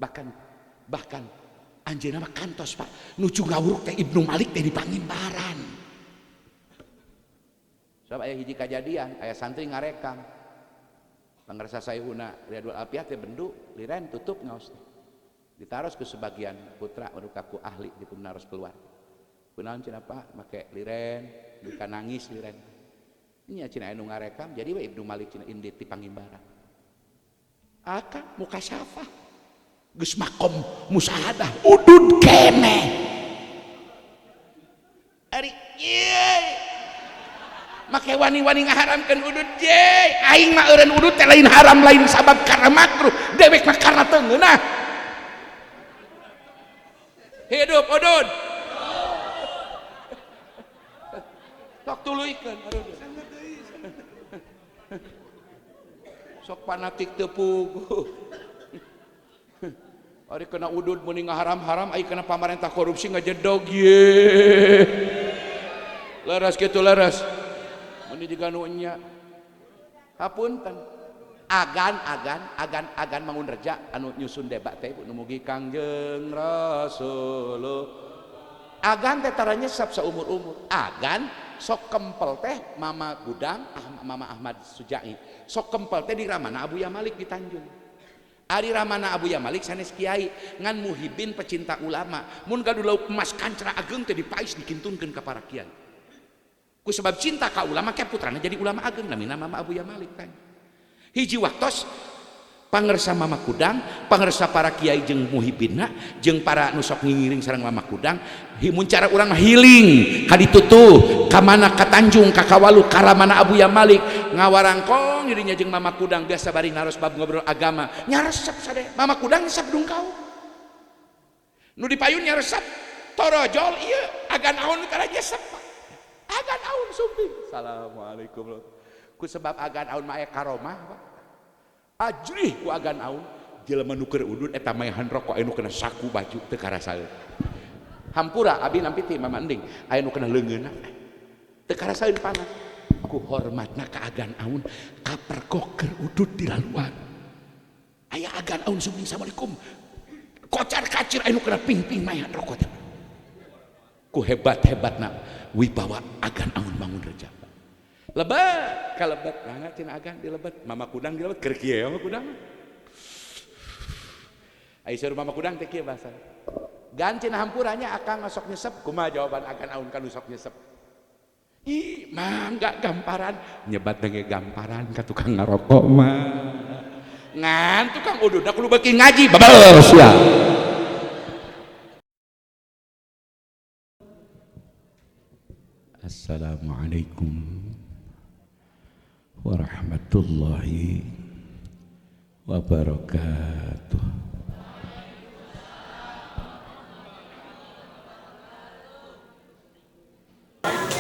Bahkan bahkan anjeunna mah kantos Pak nuju ngawuruk teh Ibnu Malik teh di pangimbaran. Sebab aya hiji kajadian, aya santri ngarekam. Pangersa Sayhuna Riyadul Alfiyah teh bendu liren tutup ngaos teh. Ditaros ke sebagian putra anu kaku ahli dipun naros keluar. Kunaon cenah Pak make liren, duka nangis liren. Nya cenah anu ngarekam jadi we Ibnu Malik cenah indit di pangimbaran. Akang mukasyafah. Geus makom musahadah udud keneh. Ari ye. Make wani-wani ngaharamkeun udud ye. Aing mah eureun udud teh lain haram lain sabab karena makruh, dewek mah karena teu ngeunah. Hidup udud. Sok tuluykeun udud. Sok fanatik teu puguh. Ari kena udud muni ngaharam-haram, ai kena pamarentah korupsi ngajedog ye. Leres kitu leres. Muni jiga nu nya. Hapunten. Agan agan agan agan Mangun Reja anu nyusun debat teh nu mugi Kangjeng Rasulullah. Agan teh tara nyesep saumur-umur. Agan sok kempel teh Mama Gudang, Mama Ahmad Sujai. Sok kempel teh di Ramana Abuya Malik di Tanjung. Ari Ramana Abuya Malik sanes kiai ngan muhibin pecinta ulama. Mun gaduh lauk emas kancra ageng teh dipais dikintunkeun ka para kiai. Ku sebab cinta ka ulama ke putrana jadi ulama ageng namina Mama Abuya Malik kan. Hiji waktos pangersa Mama Kudang, pangersa para kiai jeung muhibinna, jeung para nu sok ngingiring sareng Mama Kudang, mun cara urang mah healing ka ditutuh, ka mana ka Tanjung, ka Kawalu, ka Ramana Abuya Malik, ngawarangkong dirinya jeung Mama Kudang biasa bari naros bab ngobrol agama, nyaresep sade. Mama Kudang nyesep dungkau. Nu dipayun nyaresep, torojol ieu agan aun tara nyesep. Agan aun sumping. Assalamualaikum. Ku sebab agan aun mah aya karomah, Pak. Ajrih ku agan aun jelema nu keur udud eta maehan rokok anu kena saku baju teu karasaeun. Hampura abi nampi ti Mama Ending aya nu kena leungeunna teu karasaeun panas. Ku hormatna ka agan aun kapergok keur udud di laluan. Aya agan aun sumping assalamualaikum. Kocar kacir aya nu kena ping-ping maehan rokok teh. Ku hebat-hebatna wibawa agan aun Mangun Reja. Lebet kalebet mangga cenah agan dilebet Mama Kudang dilebet keur kieu Mama Kudang. Ai saur Mama Kudang teh kieu bahasa. Gan cenah hampuranya akang sok nyesep kumaha jawaban agan aun ka nu sok nyesep. Ih mangga gamparan nyebat denge gamparan ka tukang ngarokok mah. Ngan tukang ududna kudu beuki ngaji babel sia. Assalamualaikum warahmatullahi wabarakatuh.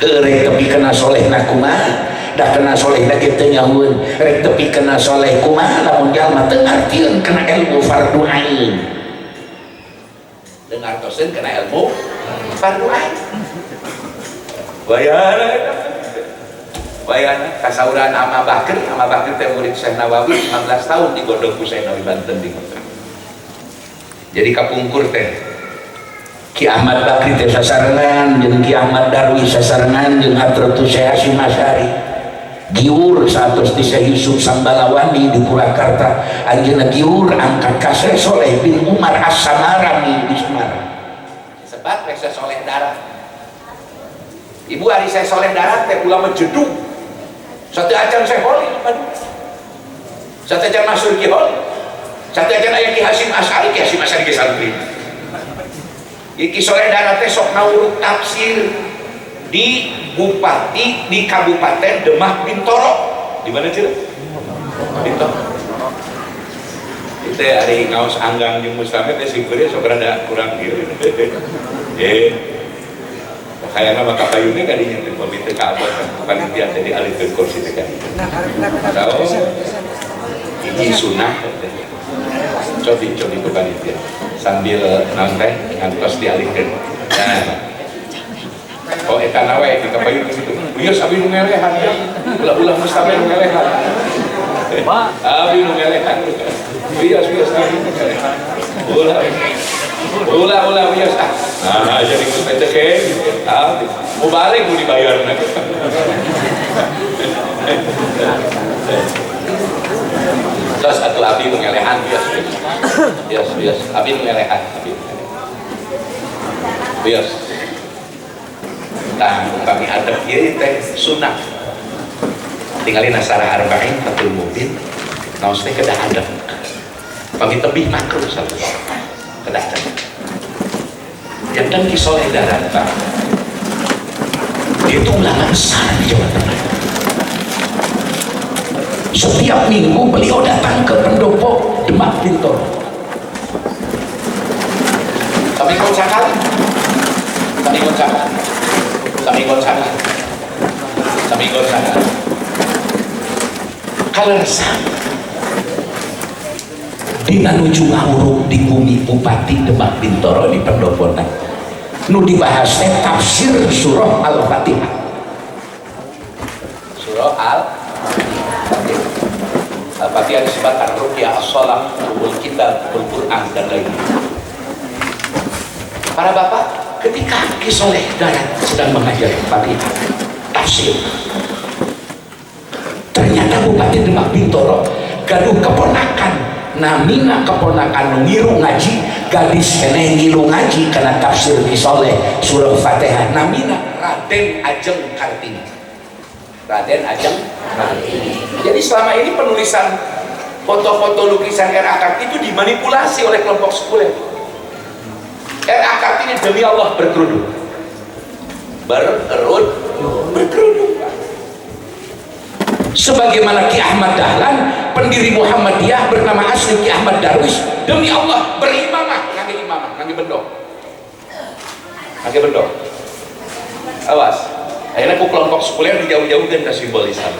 Rek tepi kena soleh na kumaha, dah kena soleh na kita nyahueun. Rek tepi kena soleh kumaha, lamun jalma teu ngartieun kena ilmu fardu ain. Teu ngartoseun kena ilmu fardu ain. Bayar. Bayana kasauran Ama Bakri, Ama Bakri teh murid Syekh Nawawi 15 tahun digodong ku Syekh Nawawi Banten di kota. Jadi kapungkur teh Ki Ahmad Bakri teh sasarengan jeung Ki Ahmad Darwi sasarengan jeung Hadratus Syekh Hasyim Asy'ari. Giur satos di Syekh Yusuf Sambalawani di Purwakarta, anjeunna giur angkat ka Syekh Soleh bin Umar As-Samarani di Semarang. Sebat Syekh Soleh Darat. Ibu ari Syekh Soleh Darat teh ulama jedug. Satu acan Syekh Holi, satu acan Mansur Ki Holi, satu acan aya Ki Hasyim Asy'ari, Ki Hasyim Asy'ari ge santri. Ki Soleh Darat teh sok ngawuruk tafsir di bupati di Kabupaten Demak Bintoro. Di mana ceu? Bintoro. Itu ari ngaos anggang jeung Mustafa teh singkuria sok rada kurang ieu. Kayaknya maka payungnya kadinya teh komite ka abot panitia teh dialihkeun kursi teh kadinya. Tahu? Hiji sunah teh. Cobi-cobi ke panitia sambil naon teh ngantos dialihkeun. Nah. Oh eta na we di kapayun kitu. Wios abi nu ngelehan ya. Ulah-ulah Mustafa nu ngelehan. Abi nu ngelehan. Bias bias abi nu ngelehan. Ulah. Ulah ulah bias ah. Nah, jadi ku teh ah, mau balik mau dibayar. Terus atuh abi nu ngelehan bias. Bias bias abi nu ngelehan, abi. Bias. Tah kami adab ieu teh sunah. Tinggalin nasarah arba'in Fathul Mubin. Naos teh kedah adab. Pami tebih makruh satu. Kedah adab. Jantan Ki Soleh Darat, Pak. Dia itu ulama besar di Jawa Tengah. Setiap minggu beliau datang ke pendopo Demak Bintoro. Saminggon sakali. Saminggon sakali. Saminggon sakali. Saminggon sakali. Kaleresan dina nuju ngahurung di bumi Bupati Demak Bintoro di pendopona nu dibahas teh tafsir surah Al-Fatihah. Surah Al-Fatihah. Al-Fatihah disebut ar-ruqyah, as-shalah, ummul kitab, Al-Quran dan lainnya. Para bapak, ketika Ki Soleh Darat sedang mengajar Fatihah tafsir, ternyata Bupati Demak Bintoro gaduh keponakan, namina keponakan nu ngilu ngaji, gadis keneh ngilu ngaji karena tafsir Ki Soleh surah Fatihah, namina Raden Ajeng Kartini. Raden Ajeng Kartini. Jadi selama ini penulisan foto-foto lukisan R.A. Kartini itu dimanipulasi oleh kelompok sekuler. R.A. Kartini demi Allah berkerudung, berkerudung. Sebagaimana Ki Ahmad Dahlan, pendiri Muhammadiyah bernama asli Ki Ahmad Darwis, demi Allah berimamah, ngangge imamah, ngangge bendok, ngangge bendok. Awas, akhirnya ku kelompok sekuler dijauh-jauhkan ke simbol Islam.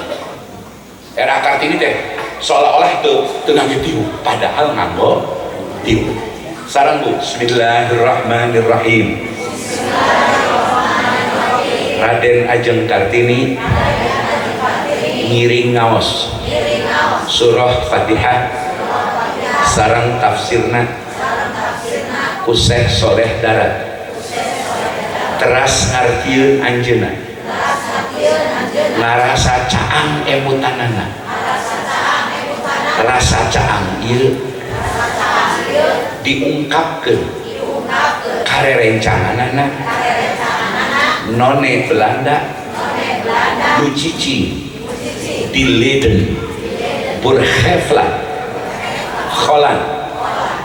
R.A. Kartini teh seolah-olah teu ngangge tiu, padahal nganggo tiu. Sarang bu, Bismillahirrahmanirrahim. Raden Ajeng Kartini ngiring ngaos surah Fatihah sarang tafsirna ku Syekh Soleh Darat teras ngartieun anjeunna ngarasa caang emutanana rasa caang ieu diungkapkeun karerencanganana none Belanda nu cicing di Leiden, Burghevla, Holland,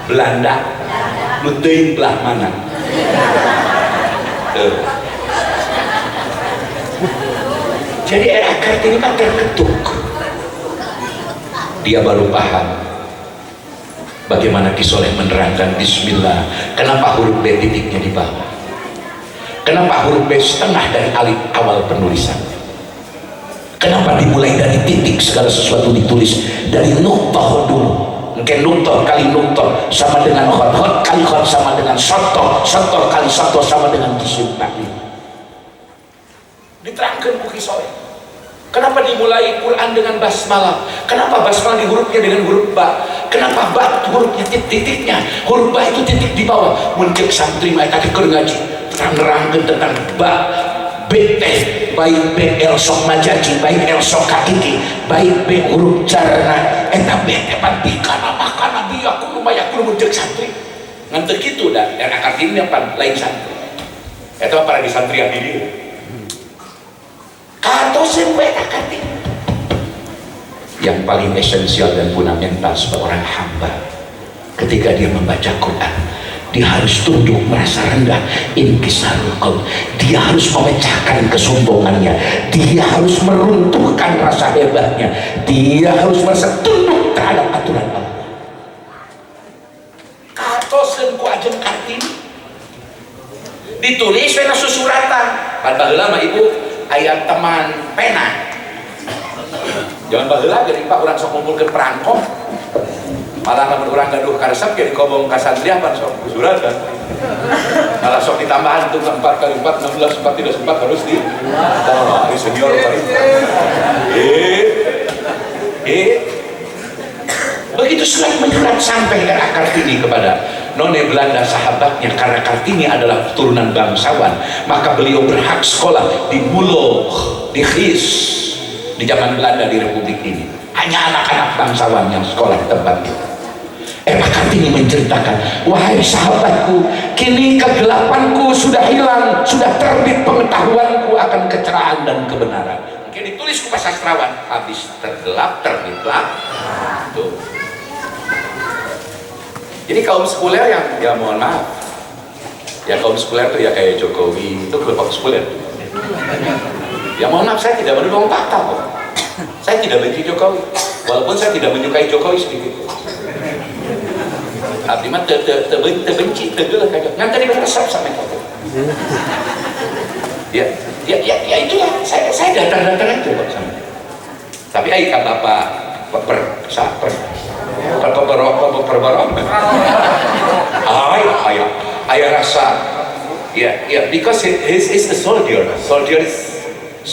Belanda, nu teuing belah mana? Tuh. Jadi R.A. Kartini kan terketuk. Dia baru paham bagaimana Ki Soleh menerangkan Bismillah. Kenapa huruf B titiknya di bawah? Kenapa huruf B setengah dari alif awal penulisan? Kenapa dimulai dari titik segala sesuatu ditulis dari nuktah dulu? Mungkin nuktah kali nuktah sama dengan khot, khot kali khot sama dengan sotoh, sotoh kali sotoh sama dengan jisim taklim. Diterangkan ku Ki Soleh. Kenapa dimulai Quran dengan basmalah? Kenapa basmalah di hurufnya dengan huruf ba? Kenapa ba hurufnya titik-titiknya? Huruf ba itu titik di bawah. Mun ceuk santri mah eta keur ngaji terang-terangkeun tentang ba B teh baik B L sok majaji, baik L sok hakiki, baik B huruf carna eta B teh pan bikana makana biya kudu maya kudu mun ceuk santri. Ngan teu kitu da R.A. Kartini pan lain santri. Eta mah para di santri di dieu. Katoseun we R.A. Kartini. Yang paling esensial dan fundamental sebagai orang hamba ketika dia membaca Quran, dia harus tunduk merasa rendah, inkisarul qaul. Dia harus memecahkan kesombongannya, dia harus meruntuhkan rasa hebatnya, dia harus merasa tunduk terhadap aturan Allah. Katoseun ku Ajeng Kartini ditulis we na susuratan. Pan baheula mah ibu aya teman pena. Jangan baheula geuning Pak urang sok ngumpulkeun perangko. Malah lamun urang gaduh karesep ge dikobong ka santri pan sok susuratan. Malah sok ditambahan tuh 4 kali 4 16 4 3 4 harus di. Oh, ini senior kali. Begitu surat menyurat sampai R.A. Kartini kepada None Belanda sahabatnya, karena Kartini adalah keturunan bangsawan, maka beliau berhak sekolah di Mulo, di Khis, di zaman Belanda di Republik ini. Hanya anak-anak bangsawan yang sekolah di tempat itu. R.A. Kartini menceritakan, wahai sahabatku, kini kegelapanku sudah hilang, sudah terbit pengetahuanku akan kecerahan dan kebenaran. Mungkin ditulis ku sastrawan, habis tergelap terbitlah. Tuh. Jadi kaum sekuler yang, ya mohon maaf, ya kaum sekuler tuh ya kayak Jokowi, itu kelompok sekuler. Ya mohon maaf, saya tidak menuduh fakta kok. Saya tidak benci Jokowi, walaupun saya tidak menyukai Jokowi sedikit. Abdi mah teu teu teu teu benci, teu geuleuh ka ngan tadi resep sama itu. Ya, ya, ya, ya itulah, saya datar-datar aja kok sama. Tapi ai ka bapak per sa per per per per per per ay ay ay rasa ya ya, because he is a soldier. Soldier is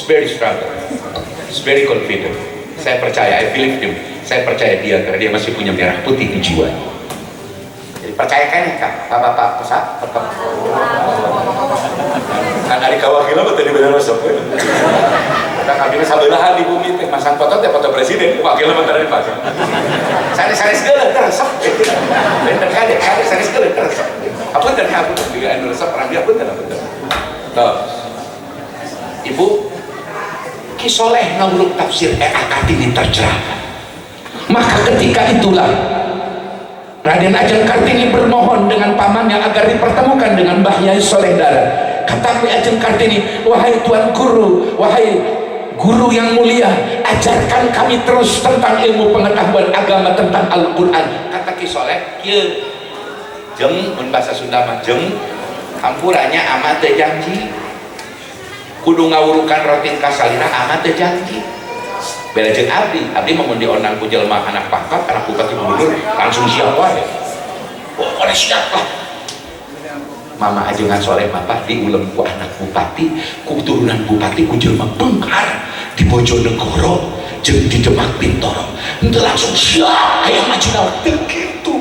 very strong, is very confident. Saya percaya, I believe him. Saya percaya dia karena dia masih punya merah putih di jiwa. Jadi percaya kan ya kak bapak pesak per kan dari kawakila mah tadi bener resep we. Kita kami sabelahan di bumi teh masang foto teh foto presiden, wakilnya mah tadi dipasang. Sanes-sanes geuleuh teh resep. Benten kade, kade sanes geuleuh teh resep. Apunten, apunten juga anu resep orang dia, apunten, apunten. Tuh. Ibu Ki Soleh ngawuruk tafsir R.A. Kartini tercerahkan. Maka ketika itulah Raden Ajeng Kartini bermohon dengan pamannya agar dipertemukan dengan Mbah Yai Soleh Darat. Kata Mbah Ajeng Kartini, wahai tuan guru, wahai guru yang mulia, ajarkan kami terus tentang ilmu pengetahuan agama, tentang Al-Quran. Kata Ki Soleh, kieu jeng, mun bahasa Sunda mah jeng, hampuranya amat teu janji kudu ngawurukan rotin kasalira, amat teu janji. Beda jeung abdi, abdi mah mun diondang ku jelema anak pangkat, anak bupati, gubernur, langsung siap wae, pokoknya siap lah. Mama Ajengan Soleh bapak diulem ku anak bupati, ku turunan bupati, ku jelema benghar di Bojonegoro jeung di Demak Bintoro, henteu langsung siap hayang maju naon, teu kitu.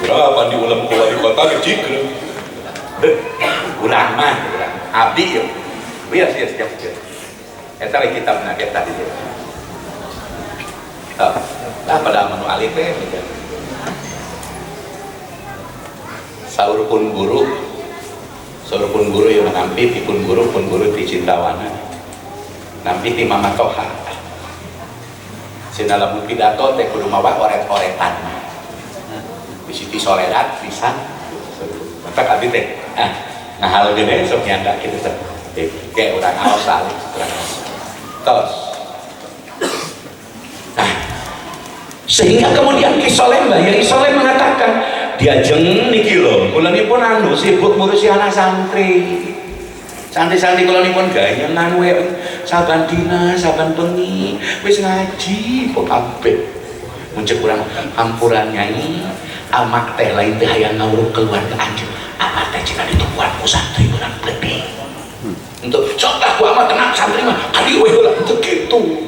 Berapa diulem ku wali kota di Cikreng, urang mah urang abdi yeuh. Iya, iya, siap, siap. Eta we kitabna eta di dieu. Tah, lah pada manu alit teh gitu. Saur pun guru, saur pun guru yang nampi ti pun guru ti Cintawana. Nampi ti Mama Toha. Sina lamun pidato teh kudu mawa oret-oretan. Bisi ti soledat pisan. Matak abdi teh ah ngahal gede sok nyanda kitu teh. Kayak orang aos alis, orang aos. Tos. Nah, sehingga kemudian Ki Soleh, Mbah Yai Soleh mengatakan, diajeng niki lho, kula nipun anu sibuk ngurusi anak santri. Santri-santri kula nipun gayengan we saban dina, saban bengi, wis ngaji kok kabeh. Mun cek urang hampura nyai, amak teh lain teh hayang ngawuruk keluarga anjeun. Amak teh cina ditukuan ku santri urang gede. Untuk sok lah ku amat tenang santri mah kadi we heula, henteu kitu.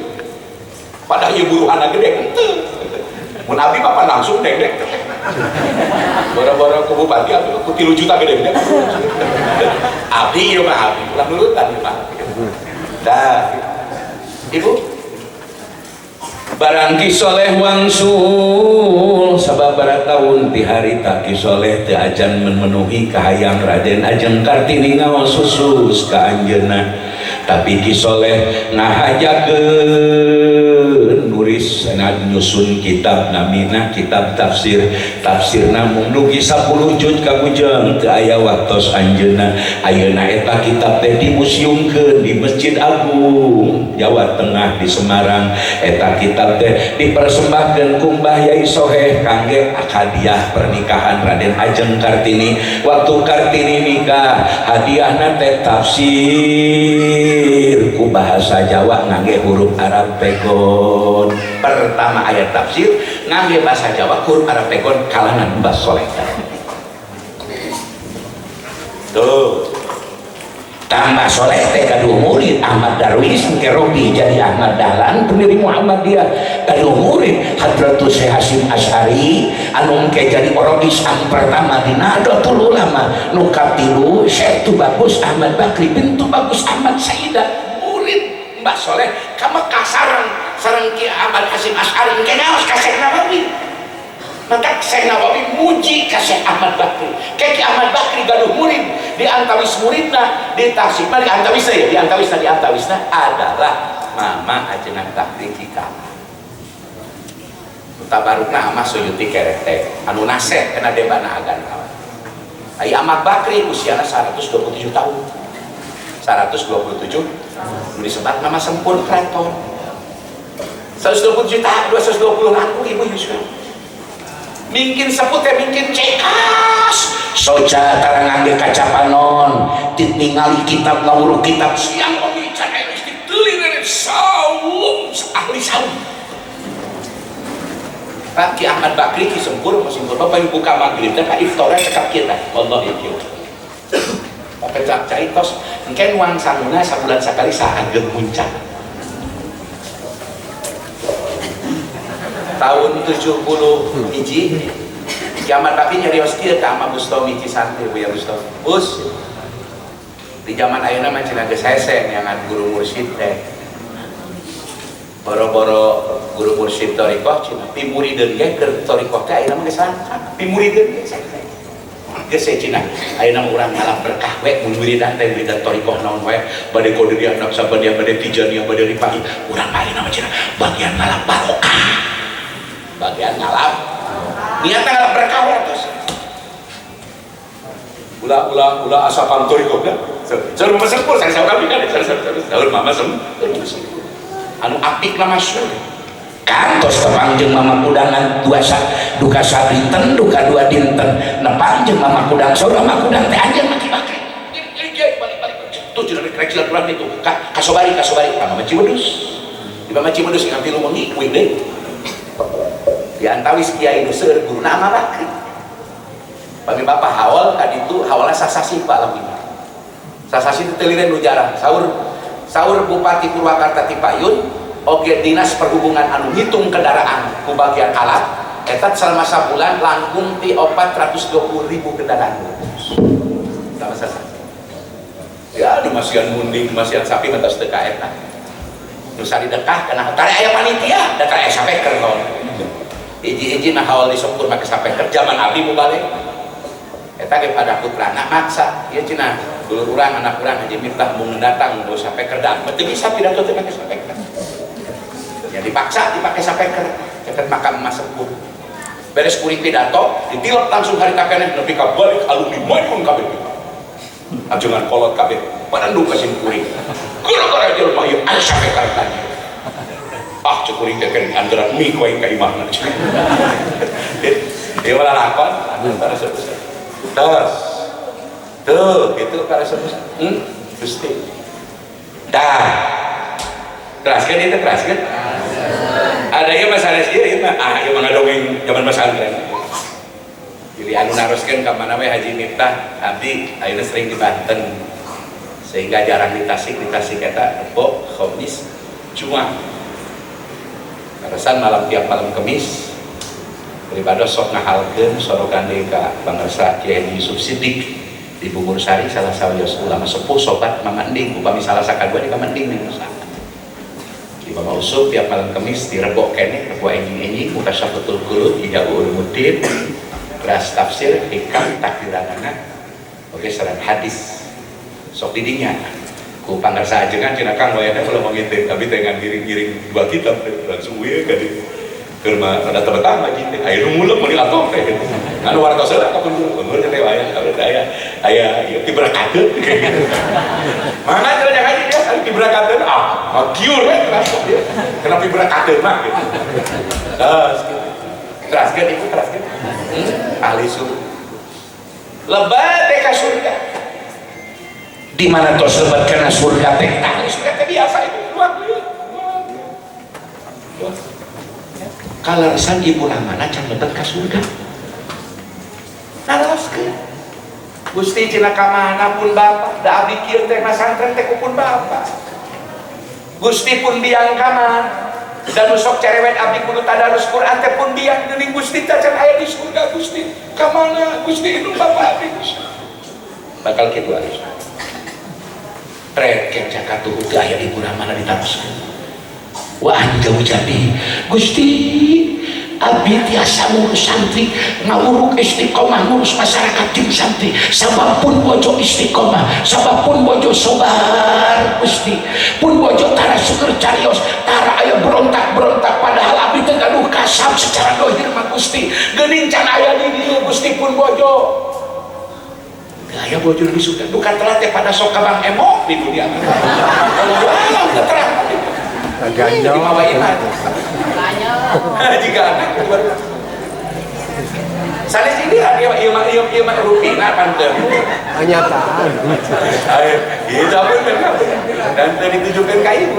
Padahal ieu buruhana gede henteu. Mun abdi mah pan langsung deng-deng. Boro-boro ku bupati abdi ku 3 juta gede-gede. Abdi ieu mah abdi ulah nurutan ieu mah. Dah. Ibu barang Ki Soleh wangsul sababaraha taun ti harita Ki Soleh teu acan memenuhi kahayang Raden Ajeng Kartini ngaos khusus ka anjeunna, tapi Ki Soleh ngahajakeun nulis nyusun kitab namina kitab tafsir, tafsirna mung dugi 10 juz ka bujeng teu aya waktos anjeunna. Ayeuna eta kitab teh dimuseumkeun di Masjid Agung Jawa Tengah di Semarang. Eta kitab teh dipersembahkeun ku Mbah Yai Soheh kangge hadiah pernikahan Raden Ajeng Kartini. Waktu Kartini nikah hadiahna teh tafsir ku bahasa Jawa ngangge huruf Arab pegon. Pertama ayat tafsir ngangge bahasa Jawa huruf Arab pegon kalangan Mbah Soleh. Tuh. Tambah soleh teh gaduh murid Ahmad Darwis engke Robi jadi Ahmad Dahlan pendiri Muhammadiyah, gaduh murid Hadratus Syekh Hasyim Asy'ari anu engke jadi orogis anu pertama di Nahdlatul Ulama, nu katilu Syekh Tubagus Ahmad Bakri bin Tubagus Ahmad Saidah, murid Mbah Soleh ka Mekah sareng sareng Ki Ahmad Hasyim Asy'ari engke ngaos ka Syekh Nawawi. Maka Syekh Nawawi muji ka Syekh Ahmad Bakri. Ki Ahmad Bakri gaduh murid, di antawis muridna di Tasik di antawisna ya, di antawisna adalah Mama Ajengan Bakri Cikala. Tabarukna Amah Suyuti kerete anu naseh kena debana agan kawan. Ai Ahmad Bakri usiana 127 tahun. 127 nu disebat nama Sempur Kraton. 127 tahun, 220 langkung Ibu Yusuf. Mingkin seput ya mingkin cekas soca tarang ngangge kaca panon tit ningali kitab ngawuruk kitab siang oge can aya geus diteuli saum ahli saum. Pak Ki Ahmad Bakri Ki Sempur masih bapak yang buka maghrib teh ka iftarna cekap kita wallahi kieu. Pakai cak cai tos engke nuang sanguna sabulan sakali saageng muncak. Tahun 70 hiji Ki Ahmad Bakri nyarios kieu ka Ama Bustomi Cisanti, Buya Bustomi. Bus di zaman ayeuna mah cenah geus hese neangan guru mursyid teh. Boro-boro guru mursyid thariqah cenah pimurideun ge keur thariqah teh ayeuna mah geus langka. Pimurideun ge geus cenah ayeuna mah urang ngalap berkah we mun wiridan teh wiridan thariqah naon wae bade qadiriyah naqsabandiyah bade tijaniyah bade rifa'i urang mah ayeuna mah cenah bagian ngalap barokah. Bagian ngalap niatna ngalap berkah we atuh. Ulah ulah ulah asa pam thariqah da. Saur mama sempur saur kami kan saur mama sempur. Anu apik lah masuk. Kantos tepang jeung mama kudangan dua sa duka sadinten duka dua dinten nepang jeung mama kudang saur mama kudang teh anjeun maki-maki. Balik-balik tuh cenah rek silaturahmi tuh ka kasobari kasobari ka mama Ciwedus. Di mama Ciwedus ngan tilu wengi kuing deui. Di antawis kiai nu seueur guruna Ahmad Bakri. Pami bapak haul ka ditu hawalna sasasi Pak alhamdulillah. Sasasi teh teu nu jarang. Saur saur Bupati Purwakarta Tipayun oge dinas perhubungan anu ngitung kendaraan ku bagian alat eta selama sabulan langkung ti 420.000 kendaraan. Sama sasasi. Ya nu masihan munding, masihan sapi mah tos teu ka eta. Nu saridekah kana tare aya panitia, da tare aya sapeker naon. Hiji-hiji nah haul di Sempur make sapeker zaman abdi mubalik. Eta ge pada putrana maksa ieu cenah dulur urang anak urang Haji Miftah mun datang bawa sapeker da teu bisa pidato teh make sapeker. Ya dipaksa dipake sapeker caket makam Mas Sempur. Beres kuring pidato ditilep langsung harita keneh nepi ka balik alumni manyun kabeh. Ajengan kolot kabeh padandu ka sim kuring. Gara-gara jelema ieu aya sapeker tadi. Ah cek kuring teh keur anggeran mie ku aing ka imahna. Ieu malah lakon para sepuh. Terus tuh gitu para sepuh. Gusti. Dah. Teraskeun ieu teh teraskeun. Ada ieu mah sanes ieu ieu mah ah ieu mah ngadongeng zaman pesantren. Jadi anu naroskeun ka mana we Haji Miftah abdi ayeuna sering di Banten. Sehingga jarang di Tasik, di Tasik eta Rebo, Khamis, Jumat. Karasan malam tiap malam Kemis beribadah sok ngahalkeun sorogan deui ka Pangersa Kiai Haji Yusuf Sidik di Bungursari salah sawios ulama sepuh sobat Mama Ending upami salah sakadua di Mama Ending nih di Mama Usuf tiap malam Kemis di Rebo keneh Rebo enjing-enjing Mukasyafatul Qulub Ihya Ulumuddin kelas tafsir hikam takdiranana oke sareng hadis sok didinya ku Pangersa ajengan cenah Kang wayahna ulah mangiteu tapi teh ngan ngiring-ngiring dua kitab langsung we ka dieu keur mah rada tebetang ngaji teh aya nu mulem meuli atoh teh anu wartos heula ka pun unggul teh aya aya aya ieu diberakateun kayak gitu mangga cenah ngaji dia ari diberakateun ah magiur we terus dia kenapa diberakateun mah gitu terus gitu teraskeun ibu teraskeun ahli surga lebat teh ka surga di mana tos lebat kana surga teh ahli surga teh biasa itu luar kaleresan ibu ramana can lebet ka surga naroskeun Gusti cenah ka mana pun bapak, da abdi kieu teh masantren teh pun bapak. Gusti pun biang ka mana? Dan sok cerewet abdi kudu tadarus Quran teh pun biang geuning Gusti teh can aya di surga Gusti. Ka mana Gusti indung bapak abdi Gusti. Bakal kitu ari. Trek kenca katuhu teu aya di mana ditaroskeun. Wah jauh jadi Gusti abdi tiasa ngurus santri, ngawuruk istiqomah ngurus masyarakat jeung santri, sabab pun bojo istiqomah, sabab pun bojo sobar Gusti, pun bojo tara syukur carios, tara aya berontak-berontak padahal abdi teh gaduh kasab secara dohir mah Gusti, geuning can aya di dieu Gusti pun bojo. Teu aya bojo di surga, duka telat teh pada sok ka Bang Emok di dunia mah. Allah terang. Ganjol. Di mawa iman. Jika anak sanes ini dia ieu mah ieu mah rupina panteu. Kenyataan. Ieu pun dan teu ditujukeun ka ibu.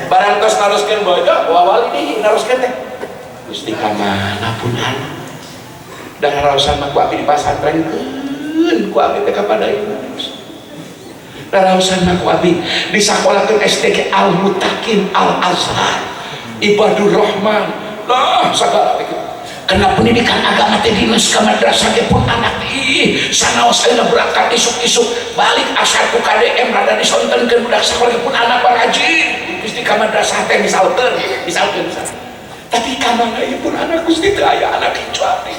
Barang tos naroskeun bojo, wawali deui naroskeun teh. Gusti ka mana pun anak. Da ngaraosan mah ku abdi dipasantrenkeun ku abdi teh kapada ibu. Rarausan mah ku abdi disakolahkeun STG Al Mutakin Al Azhar Ibadur Rahman lah sagala kena pendidikan agama teh dinas ka madrasah ge pun anak ih sanaos ayeuna berangkat isuk-isuk balik asar ku KDM rada disontenkeun budak sakola ge pun anak rajin Gusti ka madrasah teh misalkeun misalkeun tapi ka mana ieu pun anak Gusti teu aya anak incu abdi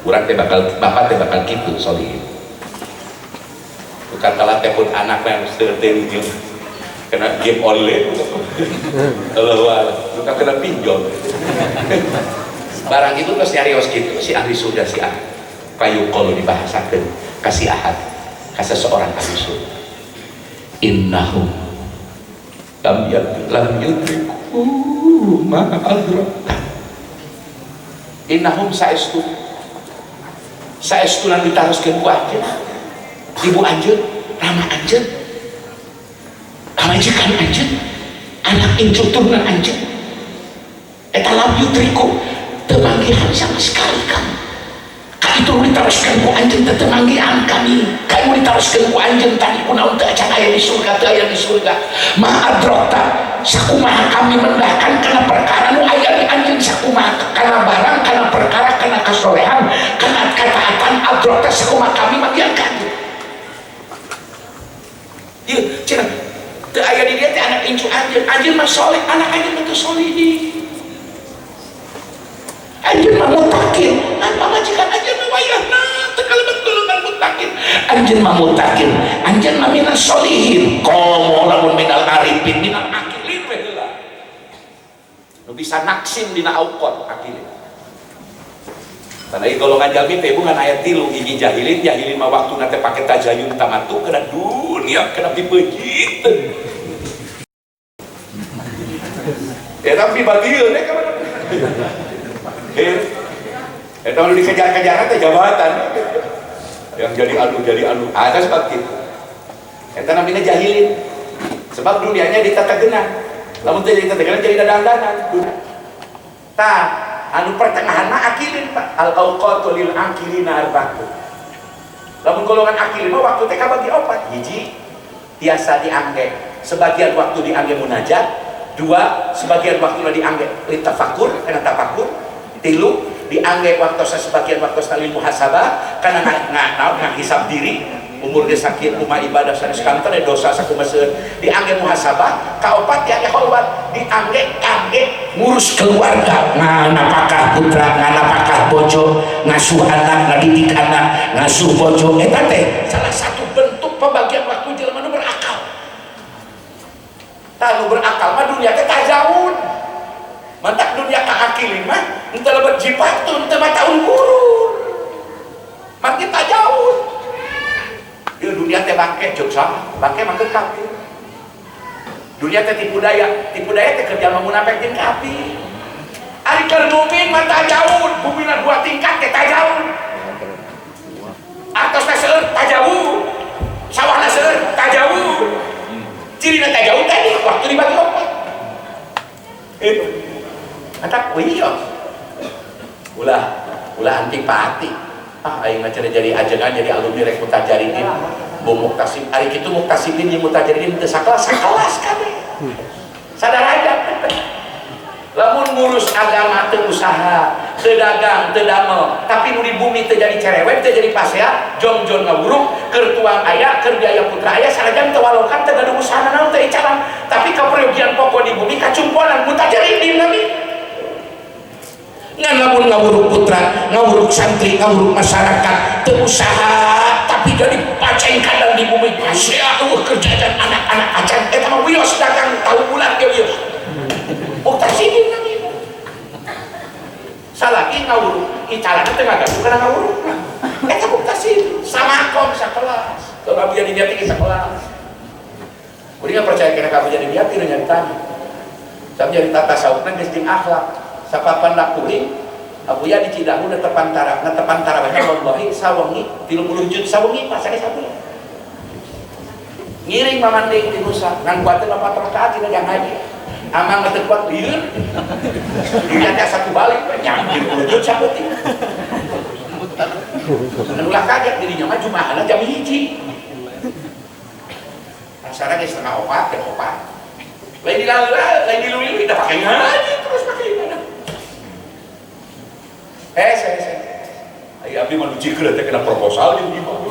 urang teh bakal bapak teh bakal kitu solihin. Bukan telat pun anaknya harus tertinggi kena game online kalau bukan kena pinjol barang itu terus nyarios gitu si ahli surga si ahad kayu kalau dibahasakan kasih ahad kasih seseorang ahli surga innahum lam yudriku ma adrakta innahum saestu saestu lan ditaroskeun ku anjeun ibu anjeun, rama anjeun, pamajikan anjeun, anak incu turunan anjeun, eta lam yudriku teu manggihan sama sekali kamu. Ka itu ditaroskeun ku anjeun teu teu manggihan kami. Ka ieu ditaroskeun ku anjeun tadi kunaon teu acan aya di surga, teu aya di surga. Ma adrakta sakumaha kami mendahkan kana perkara nu aya di anjeun sakumaha kana barang, kana perkara, kana kasolehan, kana kataatan adrakta sakumaha kami manggihan ka anjeun. Ieu cenah teu aya di dieu teh anak incu anjeun, anjeun mah soleh, anak anjeun mah teu soleh. Anjeun mah mutakin, ngan pamajikan anjeun mah wayahna teu kalebet golongan mutakin. Anjeun mah mutakin, anjeun mah minas solihin, komo lamun minal arifin, minal akilin we heula. Nu bisa naksim dina auqat akilin. Tanda golongan jalmi teh bukan ayat 3 hiji jahilin, jahilin mah waktuna teh pake tajayun tamatu kana dunia kana pipeujitan. Ya tapi badieun we ka mana. Eta nu dikejar-kejar teh jabatan. Yang jadi anu. Ada sebab kitu. Eta namina jahilin. Sebab dunianya ditategenan. Lamun teh ditategenan jadi dadangdanan. Tah anu pertengahan mah akilin Pak. Al awqatu lil akilina arba'atu. Lamun golongan akilin mah waktu teh kabagi opat. Hiji tiasa diangge, sebagian waktu diangge munajat, dua sebagian waktu diangge litafakur kana tafakur, tilu diangge waktu sebagian waktu lil muhasabah kana ngahisab diri umur ge sakit rumah ibadah sanes kantor dosa sakumaha seueur diangge muhasabah, kaopat diangge kholwat, diangge kangge ngurus keluarga, nganapakah putra, nganapakah bojo, ngasuh anak, ngadidik anak, ngasuh bojo, eta teh salah satu bentuk pembagian waktu jelema nu berakal. Tah nu berakal mah dunia teh tajaun. Mantak dunia kaakilin mah henteu lebet jipatun teu mah taun gurur. Mangke tajaun. Ieu dunia teh bangke jeung saha? Bangke mah kafir. Dunia teh tipu daya teh kerja mah munafik jeung kafir. Ari keur mukmin mah tajaun, bumina dua tingkat teh tajaun. Artosna seueur tajaun, sawahna seueur tajaun. Cirina tajaun tadi waktu dibagi opat. Itu. Mantap, wiyo. Ulah ulah antipati. Ah aing mah cenah jadi ajengan jadi alumni rek mutajaridin. Bu muktasib ari kitu muktasibin jeung mutajaridin teu sakelas, sakelas kabeh. Sadaraja. Lamun ngurus agama teu usaha, teu dagang, teu damel, tapi nu di bumi teu jadi cerewet, teu jadi pasea, jongjon ngawuruk, keur tuang aya, keur biaya putra aya, sanajan teu walokan teu gaduh usaha naon teu icalan, tapi kaperyogian pokok di bumi kacumponan mutajaridin nami. Ngan lamun ngawuruk putra, ngawuruk santri, ngawuruk masyarakat, teu usaha, tapi jadi pacengkadan di bumi pasea eueuh keur jajan anak-anak acan eta mah wios dagang tahu bulan ge wios. Muktasibin nami. Salaki ngawuruk, icalan teh ngagaduh kana ngawuruk. Eta muktasib, samakom sakelas. Kalau abdi jadi niati ge sakelas. Kuring percaya kana ka abdi jadi niati nu nyaritana. Sampe jadi tasawufna geus jeung akhlak. Sapapan kuring Abuya di Cidahu netepan taraf, netepan tarawihna wallahi sawengi 30 juz sawengi pasake sabulan. Ngiring mamanding di Nusa, ngan kuateun 4 rakaat cenah jang haji. Amang teu kuat lieur. Dirinya teh satu balik nyam 30 juz saeutik. Dan ulah kaget dirinya mah jumahana jam 1. Pasarna geus 3:30 jam 4. Lain dilaula, lain diluwi-luwi da pake ngaji terus pake ibadah. Saya. Ayo abdi mah nu cikeun teh kena proposal jeung hibah.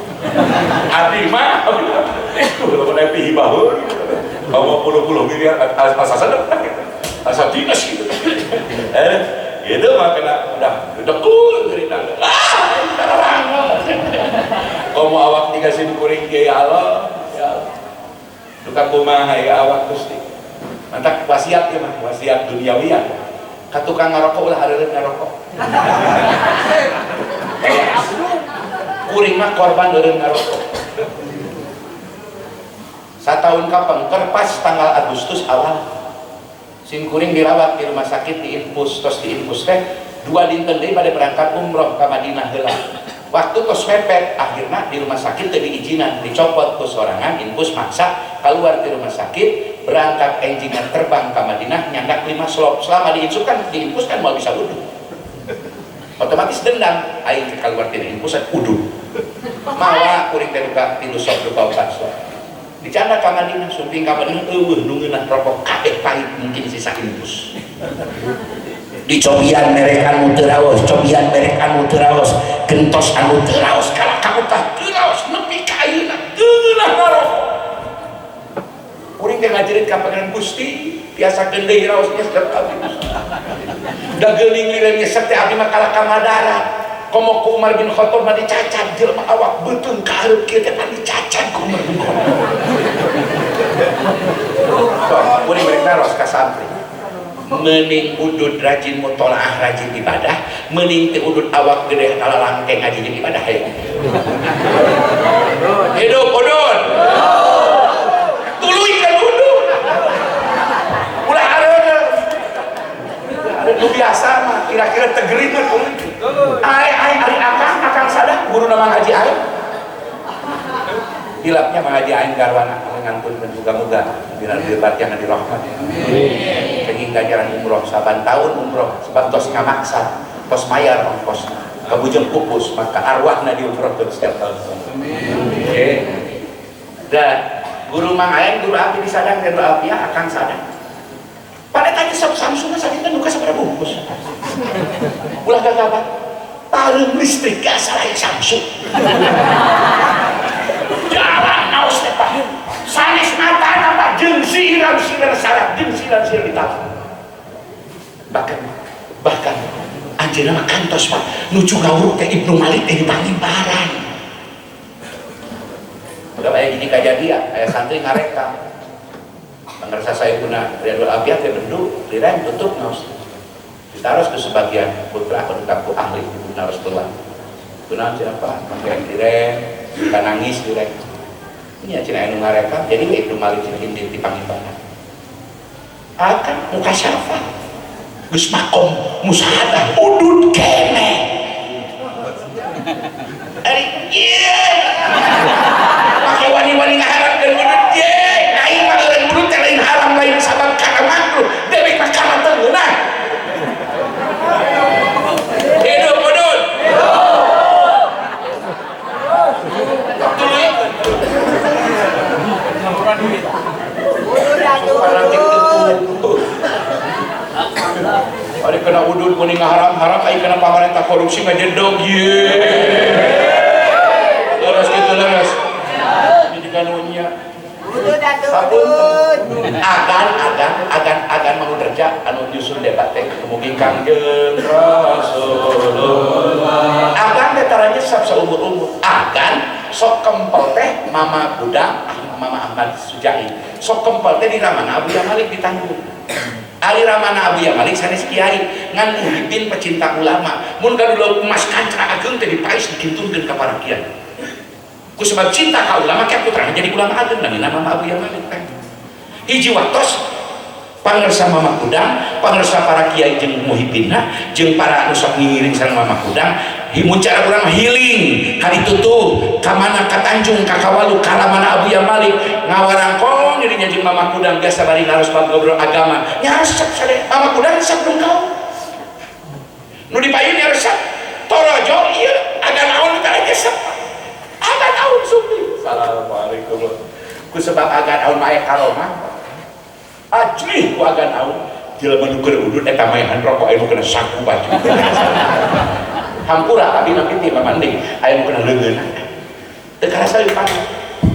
Abdi mah abdi tuh lamun abdi hibah heuh. Kamu puluh-puluh miliar asa sadar asa dinas gitu. Gitu mah kena udah dekul cerita. Ah, tararang. Komo awak dikasih kuring ge ya Allah, ya Allah. Duka kumaha ya awak Gusti. Mantak wasiat ya mah, wasiat duniawi ya. Ka tukang ngarokok ulah hareureun ngarokok. Kuring mah korban eureun ngarokok. Satahun kapengker pas tanggal Agustus awal. Sim kuring dirawat di rumah sakit diinfus, tos diinfus teh 2 dinten deui bade berangkat umroh ka Madinah heula. Waktu tos mepet akhirna di rumah sakit teu diizinan, dicopot ku sorangan infus maksa keluar di rumah sakit, berangkat enjingna terbang ka Madinah nyandak 5 slop. Selama diinfus kan diinfus kan moal bisa wudu. Otomatis dendam aing keluar tina infusan wudu. Mawa kuring teh duka 3 slop duka 4 slop. Dicanda ka Madinah, sumping ka Madinah eueuh nu ngeunah rokok kabeh pahit mungkin sisa infus. Dicobian merek anu teu raos, cobian merek anu teu raos, gentos anu teu raos, kalah ka teu raos nepi ka ayeuna teu ngeunah ngarokok. Kuring teh ngajerit ka Pangeran Gusti, tiasakeun deui raos nyesep abdi. Da geuning liren nyesep teh abdi mah kalah ka Madarat. Komo ku Umar bin Khattab mah dicacat jelema awak beuteung ka hareup kieu teh pan dicacat ku Umar bin Khattab. Sok kuring rek naros ka santri. Meuning udud rajin mutolaah rajin ibadah, meuning teu udud awak gede kalalangke ngaji jeung ibadah hayo. Hidup udud. Tuluy kan udud. Ulah areureun. Areureun nu biasa mah kira-kira tegerin mah tuluy. Ai ai ari akang akang sadar guru nama ngaji aing. Hilapnya Mang Haji aing garwana ngantunkeun muga-muga dina lebat yang di rahmat. Amin. Kenging ganjaran umroh saban tahun umroh sebab tos ngamaksa, tos mayar ongkosna. Kabujeng pupus maka arwahna diumrohkeun setiap tahun. Amin. Oke. Dan guru Mang Aing guru abdi di Sadang dan Alfiah akang sadang. Pada tanya sok Samsung sadinten duka sabaraha bungkus. Ulah gagaban. Pareum listrik ge asal aya Samsung. Jalan naos teh Pak. Sanes matana Pak jeung siram-siram sarap jeung siram-siram ditata. Bahkan anjeunna mah kantos Pak nuju ngawuruk teh Ibnu Malik teh dipangibaran. Udah aya gini kajadian, aya santri ngarekam. Pangersa saya guna Riyadul Abiyah teh bendu direm tutup naos. Ditaros ke sebagian putra anu ku ahli naros keluar. Kunaon cenah Pak, make direm, nangis direm. Ini cenah anu ngarekam, jadi we Ibnu Malik cenah indit di pangibaran. Akan mukasyafah. Geus makom musahadah udud keneh. Ari ieu. Make wani-wani ngaharamkeun udud ye. Aing mah eureun udud teh lain haram lain sabab kana makruh, dewek mah kana teu ngeunah. Hidup udud. Ari kena udud muni ngaharam-haram ai kena pamarentah korupsi ngajedog ye. Leres kitu leres. Ini juga nu nya. Agan agan agan agan Mangun Reja anu nyusun debat teh mugi Kangjeng Rasulullah. Agan teh tara nyesep saumur-umur. Agan sok kempel teh Mama Kudang, Mama Ahmad Sujai. Sok kempel teh di Ramana Abuya Malik di Tanjung. Ari Ramana Abuya Malik sanes kiai ngan muhibin pecinta ulama. Mun gaduh emas kancra ageung teh dipais dikintunkeun ka para kiai. Ku sebab cinta ka ulama kiai putrana jadi ulama ageung namina Mama Abuya Malik teh. Hiji waktos pangersa Mama Kudang, pangersa para kiai jeung muhibinna, jeung para anu sok ngiring sareng Mama Kudang, mun cara urang healing ka ditu tuh, ka mana ka Tanjung, ka Kawalu, ka Ramana Abuya Malik, ngawarangkong dirinya jeung Mama Kudang biasa bari naros bab ngobrol agama. Nyaresep sade Mama Kudang resep dong kau. Nu dipayun nyaresep. Torojo ieu agan aun tara nyesep. Agan aun sumbi. Assalamualaikum. Ku sebab agan aun mah aya karomah. Ajrih ku agan aun jelema nu keur udud eta maehan rokok aya nu kena saku baju. Hampura abi nanti ti mamanding aya nu kena leungeunna. Teu karasa eupan.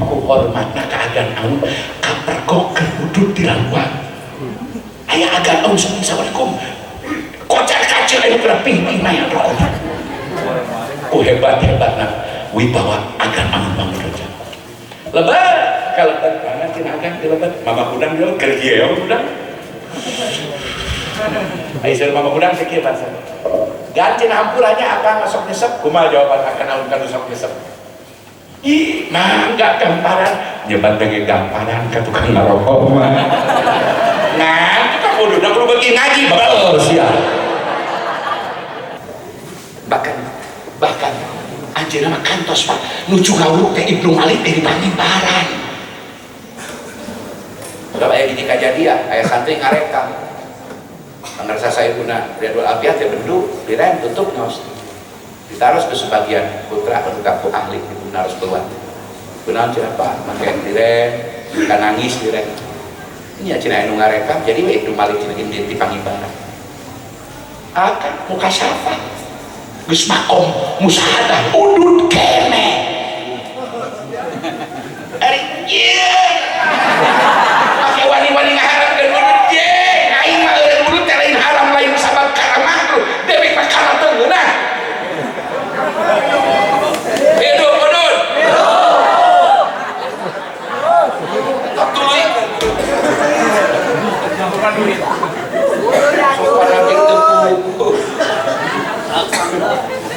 Ku hormatna ka agan aun kapergok keur udud di laluan. Aya agan aun assalamualaikum. Kocar kacir aya nu kena ping-ping maehan rokok. Ku hebat-hebatna wibawa agan aun Mangun Reja. Lebat kalebet banget cenah agan dilebet Mama Kudang dia keur kieu Mama Kudang. Ai saur Mama Kudang teh kieu basa. Gan cenah hampuranya akang masuk nyesep, kumaha jawaban akang aun ka nu sok nyesep? Ih, mangga gamparan, nyebat teh gamparan ka tukang ngarokok mah. Ngan tukang ududna kudu beuki ngaji bebel sia. Bahkan anjeunna mah kantos Pak nuju ngawuruk teh Ibnu Malik teh dipangibaran. Udah aya gini kajadian, aya santri ngarekam. Pangersa Sayyiduna Riyadul Abiyah teh bendu, direm tutup ngaos. Ditaros ke sebagian putra anu kaku ahli itu naros keluar. Kunaon cenah Pak, make direm, ka nangis direm. Nya cenah anu ngarekam, jadi we Ibnu Malik cenah di dipangibaran. Akan muka syafa. Geus makom musyahadah udud keneh. Ari ieu make wani-wani ngaharamkeun udud ye, aing mah eureun udud teh lain haram lain sabab kana makruh, dewek mah kana teu ngeunah. Hidup udud. Tok tuluy. Sopan anjing teu.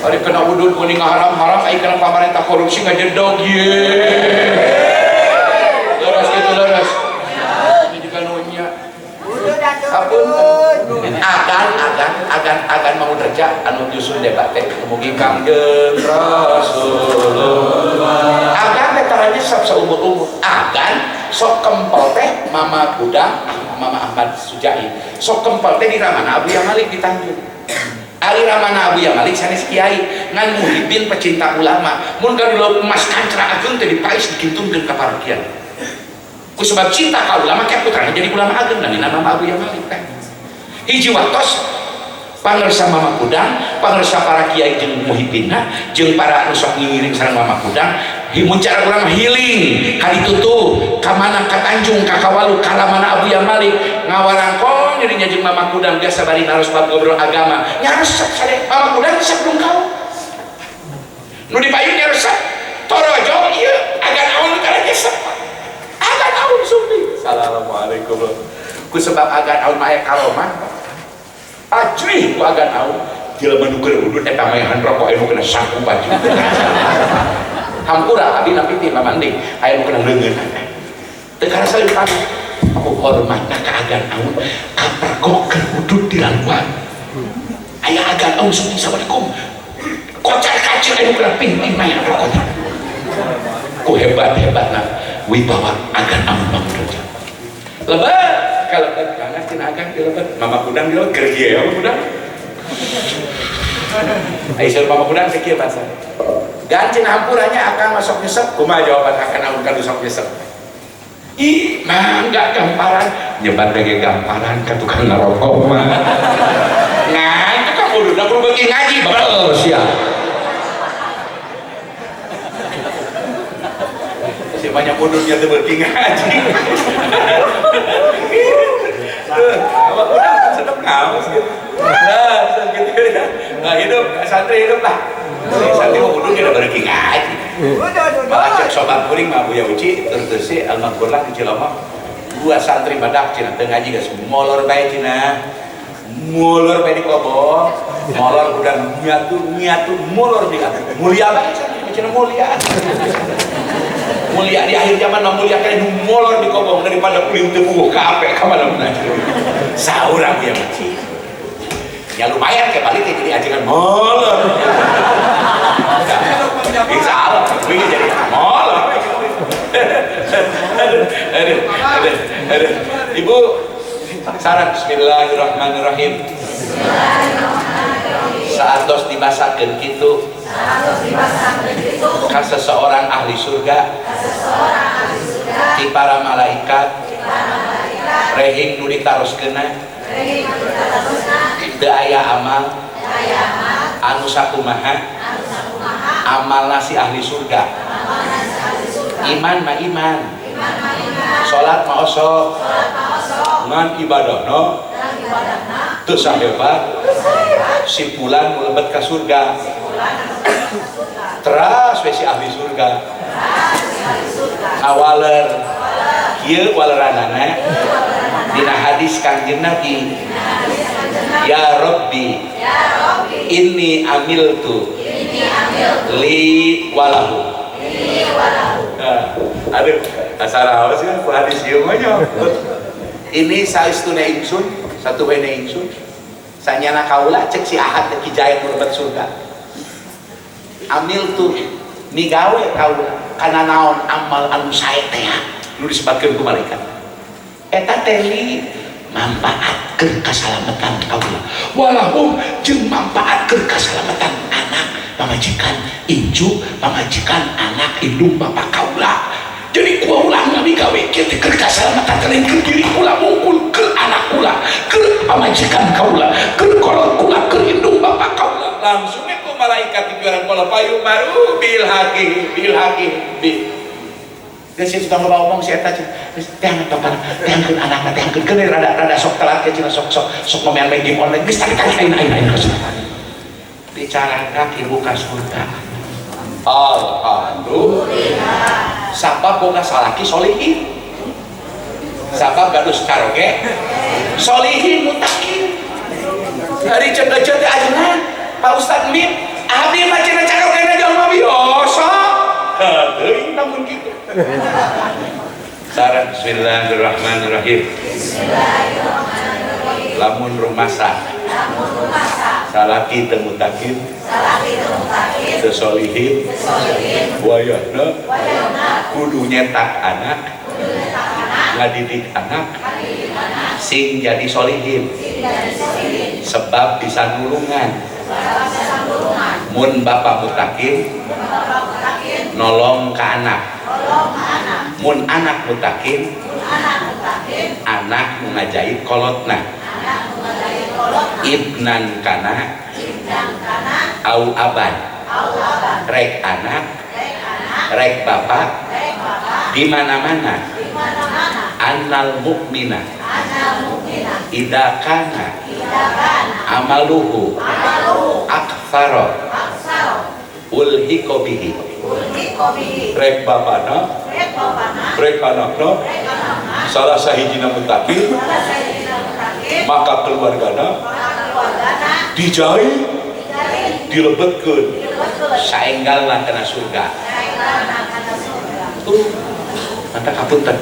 Ari kena udud muni ngaharam-haram ai kena pamarentah korupsi ngajedog ye. Leres kitu leres. Ini juga nu nya. Agan agan agan agan Mangun Reja anu nyusun debat teh mugi Kangjeng Rasulullah. Agan teh tara nyesep saumur-umur. Agan sok kempel teh Mama Kudang, Mama Ahmad Sujai. Sok kempel teh di Ramana Abuya Malik di Tanjung. Ari Ramana Abuya Malik sanes kiai ngan muhibin pecinta ulama. Mun gaduh emas kancra ageung teh dipais dikintunkeun ka para kiai. Ku sebab cinta ka ulama kiai putrana jadi ulama ageung namina Mama Abuya Malik teh. Hiji waktos pangersa Mama Kudang, pangersa para kiai jeung muhibinna, jeung para anu sok ngiring sareng Mama Kudang, mun cara urang healing ka ditu tuh, ka mana ka Tanjung, ka Kawalu, ka Ramana Abuya Malik, ngawarangkong dirinya jeung Mama Kudang biasa bari naros bab ngobrol agama. Nyaresep sade Mama Kudang resep dong kau. Nu dipayun nyaresep. Torojo ieu agan aun tara nyesep. Agan aun sumbi. Assalamualaikum. Ku sebab agan aun mah aya karomah. Ajrih ku agan aun jelema nu keur udud eta maehan rokok aya nu kena saku baju. Hampura abi nampi ti mamanding aya nu kena leungeunna. Teu karasa eupan. Ku hormatna ka agan aun kapergok keur udud di laluan. Aya agan aun assalamualaikum. Kocar kacir aya nu kena ping-ping maehan rokok. Ku hebat-hebatna wibawa agan aun Mangun Reja. Lebat kalebet banget cenah agan dilebet Mama Kudang dia keur kieu Mama Kudang. Ai saur Mama Kudang teh kieu basa. Gan cenah hampuranya akang masuk nyesep, kumaha jawaban akang aun ka nu sok nyesep? Ih, mangga gamparan Nyebat ge gamparan ka tukang ngarokok mah. Ngan tukang ududna kudu beuki ngaji bebel sia. Si banyak ududnya teu beuki ngaji. Apa udah sedep ngaos gitu. Nah, gitu. Nah, hidup santri hidup lah. Santri mah udud udah beuki ngaji. Malah cek sobat kuring mah Buya Uci terus si almarhum di Ciloma. Dua santri badak cina teu ngaji geus molor bae cina. Molor bae di kobong, molor udah nyatu molor di atas. Mulia bae santri cina mulia. Mulia di akhir zaman mah mulia kali molor di kobong daripada kuling teu buguh ka ape ka mana-mana. Saur Buya Uci. Ya lumayan kayak balik jadi ajaran molor. Insya Allah, ini jadi molor. Aduh, aduh, aduh, aduh. Ibu, saran Bismillahirrahmanirrahim. Saat tos dibasakeun kitu, ka seseorang ahli surga, ti para malaikat, rehing nu ditaroskeunna, teu aya amal, anu sakumaha, amalna si ahli surga. Iman mah iman, salat mah osok, ngan ibadahna teu sahebat si fulan mlebet ka surga. Teras we si ahli surga awaler kieu waleranana dina hadis Kangjeng Nabi, ya Rabbi inni amiltu li walahu. Aduh, asal sih kan hadis ieu mah nya. Ini saestuna ingsun, satu wene ingsun. Sanyana kaula cek si Ahad teh kijaya mlebet surga. Amil tu migawe kaula kana naon amal anu sae teh nu disebatkeun ku malaikat. Eta teh li manfaatkeun kasalamatan kaula. Walahum jeung manfaatkeun kasalamatan anak pamajikan incu, pamajikan anak indung bapak kaula. Jadi kaula ngamigawe kieu teh keur kasalamatan lain keur diri kula mungkul keur anak kula, keur pamajikan kaula, keur kolot kula, keur indung bapak kaula. Langsung ku malaikat di jualan pola payu baru bil haqi bil haqi bi. Geus sudah loba omong si eta geus teangan bapana, teangkeun anakna, teangkeun keun rada-rada sok telat ke cina sok sok sok main main game online geus tarik-tarik ayeuna ayeuna bicara ibu ka surga. Alhamdulillah. Sabab boga salaki solihin, sabab gaduh caroge solihin mutakin. Hari cek-cek teh ayeuna Pak Ustad Mim abdi mah cenah carogena jelema biasa. Teuing namun kitu. Saran Bismillahirrahmanirrahim. Lamun rumasa salaki teu mutakin, teu solihin, wayahna kudu nyetak anak, ngadidik anak sing jadi solihin, sebab bisa nulungan. Mun bapak mutakin nolong ka anak, mun anak mutakin anak ngajai kolotna, ibnan kana au aban, rek anak rek bapak di mana-mana. Annal mukmina idza kana amaluhu aktsara ulhiqa bihi, rek bapana rek anakna salah sahijina mutakin maka keluargana dijai dilebetkeun saenggalna kana surga. Tuh maka kapunten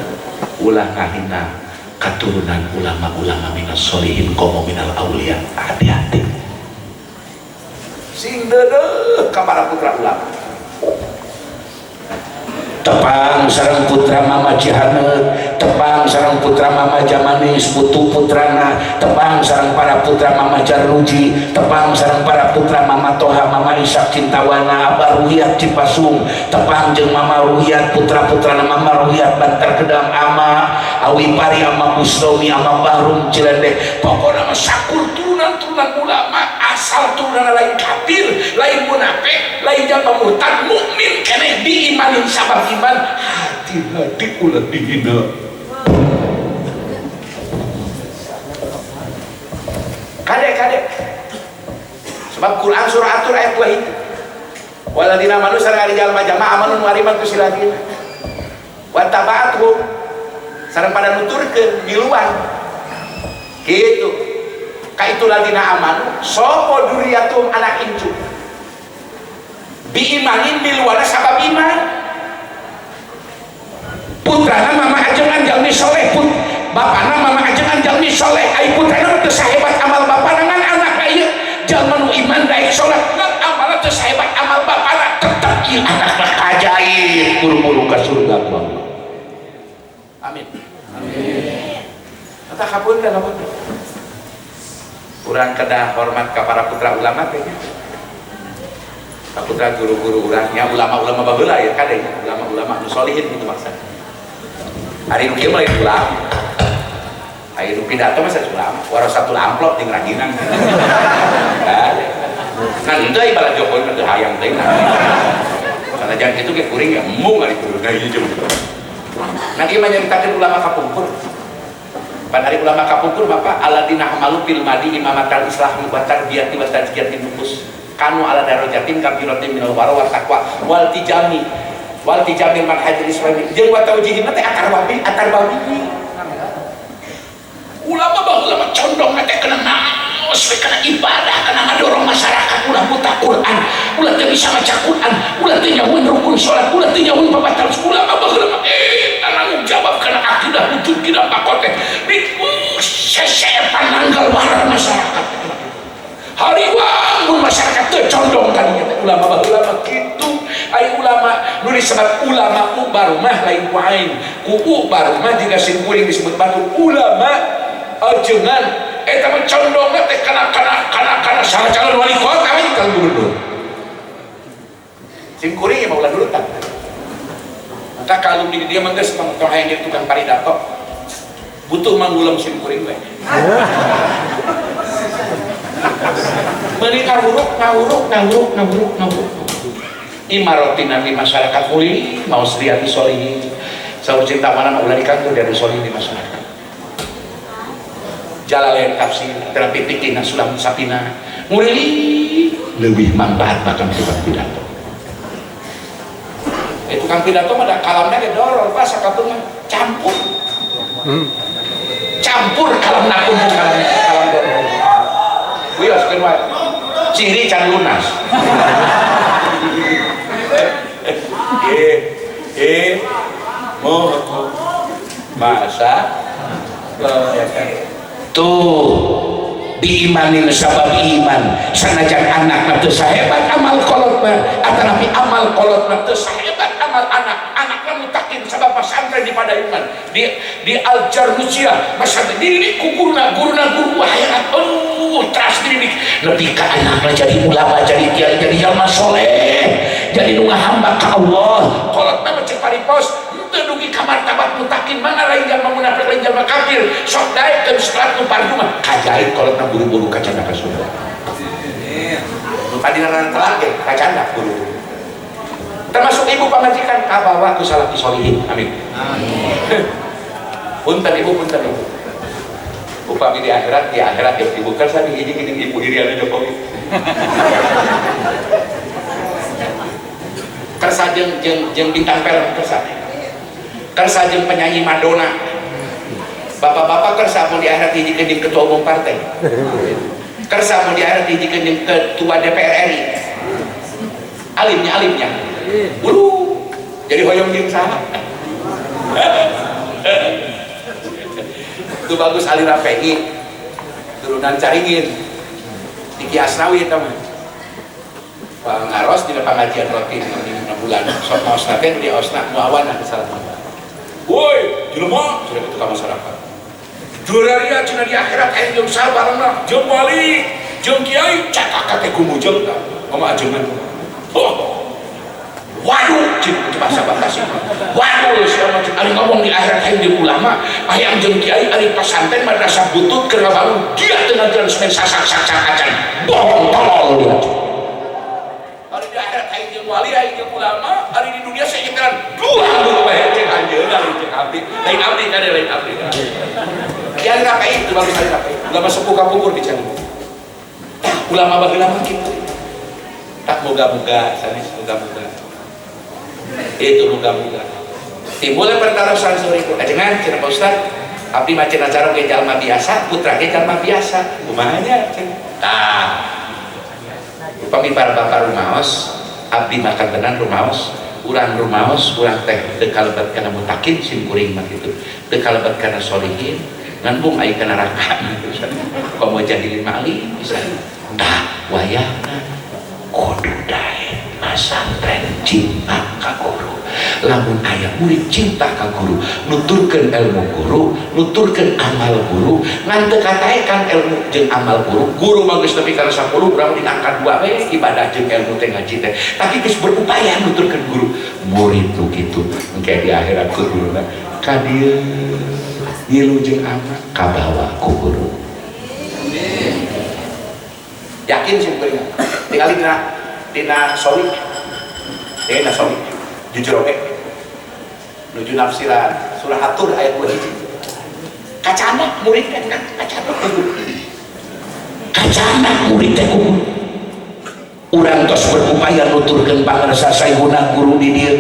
ulah ngahina katurunan ulama-ulama minas solihin komo minal aulia. Hati-hati sing deudeuh ka para putra ulama. Tepang sareng putra Mama Cihanet, tepang sareng putra Mama Jamanis putu putrana, tepang sareng para putra Mama Jarluji, tepang sareng para putra Mama Toha, Mama Ishak Cintawana, Abah Ruhiyat Cipasung, tepang jeung Mama Ruhiyat putra-putrana Mama Ruhiyat Bantar Gedang, Ama Awi Pari, Ama Busromi, Ama Bahrum Cilendek. Pokokna mah sakur turunan-turunan ulama, asal turunan lain kafir, lain munafik, lain jalma murtad, mukmin keneh diimanin sabab iman, hati-hati ulah dihina. Kade-kade. Sebab Quran surah Atur ayat 2 itu. Waladina amanu sareng ari jalma jamaah amanu nu ariman ku siladina. Wa tabaatuhum sareng pada nuturkeun miluan. Gitu. Ka itu ladina amanu sapa duriatum anak incu. Biimanin miluana sabab iman. Putrana mama ajengan jalmi soleh, bapana mama ajengan jalmi soleh, ai putrana teu sahebat amal bapana ngan anak ieu jalma nu iman daek salat ngan amalna teu sahebat amal bapana, tetep ieu anak mah ajaib buru-buru ka surga ku Allah. Amin. Amin. Eta kapunten kapunten. Urang kedah hormat ka para putra ulama teh. Ka putra guru-guru urangnya ulama-ulama baheula ya kade ulama-ulama nu solihin gitu maksudna. Hari nu kieu mah lain ulama. Hari nu pidato mah sanes ulama, warasatul amplop jeung raginan. Nah, henteu ai bala Jokowi mah teu hayang teh. Sanajan kitu ge kuring ge embung ari kudu gaya jeung. Nah, ieu mah nyaritakeun ulama kapungkur. Pan ari ulama kapungkur Bapak aladina hamalu fil madi imamatal islah wa tarbiyati wa tazkiyatin nufus. Kanu ala darajatin kabiratin minal wara wa taqwa wal tijami wal tijamil manhajil islami jeung wa taujihi teh akar wabi atar wabi. Ulama baheula mah condong teh kana naos we kana ibadah, kana ngadorong masyarakat ulah buta Quran, ulah teu bisa maca Quran, ulah teu nyahueun rukun salat, ulah teu nyahueun pabatal. Ulama baheula mah tanggung jawab kana akidah wujud kida pakote sesepan nanggal warar masyarakat. Hariwang mun masyarakat teu condong kadinya teh ulama baheula mah kitu. Ai ulama nu disebut ulama ku barumah lain ku aing. Ku u barumah jiga sim kuring disebut batur ulama ajengan eta mah condongna teh kana kana kana kana saha calon wali kota we calon gubernur. Sim kuring mah ulah nurutan. Maka kalau di dia mah geus tong hayang jadi tukang paridato. Butuh manggulem sim kuring we. Meuni ngawuruk ngawuruk ngawuruk ngawuruk ngawuruk. Imarotina di masyarakat muli mau seriati solihin. Saur cinta mana mah ulah dikantur dari solihin di masyarakat. Jalalain tafsir terapi pikina sulam sapina muli lebih manfaat bahkan tukang pidato. Tukang pidato mah da kalamna ge doror pas sakapeung campur. Campur kalamna pun kalam kalam doror. Wios keun wae. Ciri can lunas. Mo masa ya kan. Tuh diimanin sabab iman sanajan anak teu sahebat amal kolot mah atanapi amal kolot mah teu sahebat amal anak, anakna mutakin sabab pesantren di Padayungan di Al Jarmusiyah pesantren dididik ku guruna guruna guru hayang teras dididik nepi ka anakna jadi ulama jadi kiai jadi jalma soleh jadi nu ngahamba ka Allah. Kolot mah cek paripos teu dugi ka martabat mutakin mangga lain jalma munafik lain jalma kafir sok daekeun salat nu fardu mah kajaib kolotna buru-buru kacanda ka surga. Nu tadina telat ge kacanda buru-buru. Termasuk ibu pamajikan kabawa ku salaki solihin. Amin. Amin. Punten ibu, punten ibu. Upami di akhirat ya ibu kan sami hiji jeung ibu Iriana Jokowi. Kersa jeung jeung jeung bintang film kersa. Kersa jeung penyanyi Madonna. Bapak-bapak kersa mun di akhirat hijikeun jeung ketua umum partai. Kersa mun di akhirat hijikeun jeung ketua DPR RI. Alimnya alimnya. Ulu jadi hoyong jeung saha. Itu bagus Ali Rafei turunan Caringin Diki Asnawi eta mah. Pangaros dina pangajian roti bulan sok maosna teh di osna muawana salah. Woi, jelema sudah itu ka masyarakat. Duraria cenah di akhirat aya jeung sabarna, jeung wali, jeung kiai cakak teh gumujeng tah. Mama ajengan. Oh. Waduh, cik bahasa Bekasi. Waduh, siapa cik ari ngomong di akhirat aya jeung ulama, hayang jeung kiai ari pasantren madrasah butut keur ngabangun, dia teu ngajaran semen sasak-sasak acan. Bohong tolol dia. Ari di akhirat aya jeung wali, aya jeung ulama, ari di dunia saya nyekeran dua anu bae cek anjeun ari cek abdi. Lain abdi kade lain abdi. Kiai rapai itu bagus ari rapai. Ulama sepuh kapungkur bicara. Tah ulama baheula mah kitu. Tak moga-moga sanes moga-moga. Itu moga-moga. Timbul pertarosan sore itu. Ajengan cenah Pak Ustaz, abdi mah cenah cara ge jalma biasa, putra ge jalma biasa. Kumaha nya cenah. Tah. Upami para bapak rumaos, abdi makan tenan rumaos, urang rumaos, urang teh teu kalebet kana mutakin sim kuring mah kitu. Teu kalebet kana solihin, ngan bung aya kana neraka gitu. Komo jahilin mali bisa. Tah wayahna kudu daek masantren cinta ka guru. Lamun aya murid cinta ka guru, nuturkeun ilmu guru, nuturkeun amal guru, ngan teu kataekan ilmu jeung amal guru. Guru mah geus nepi kana 10 urang dina angka 2 we ibadah jeung ilmu teh ngaji teh. Tapi geus berupaya nuturkeun guru. Murid nu kitu engke di akhirat ku guruna ka dieu ngilu jeung amal kabawa ku guru. Yakin sih kuring. Tingali dina sawi. Dina sawi. Jujur oke. Nuju nafsiran surah At-Tur ayat 2 hiji. Kacana murid teh kacana guru. Kacana murid teh guru. Urang tos berupaya nuturkeun pangarsa saihuna guru di dieu.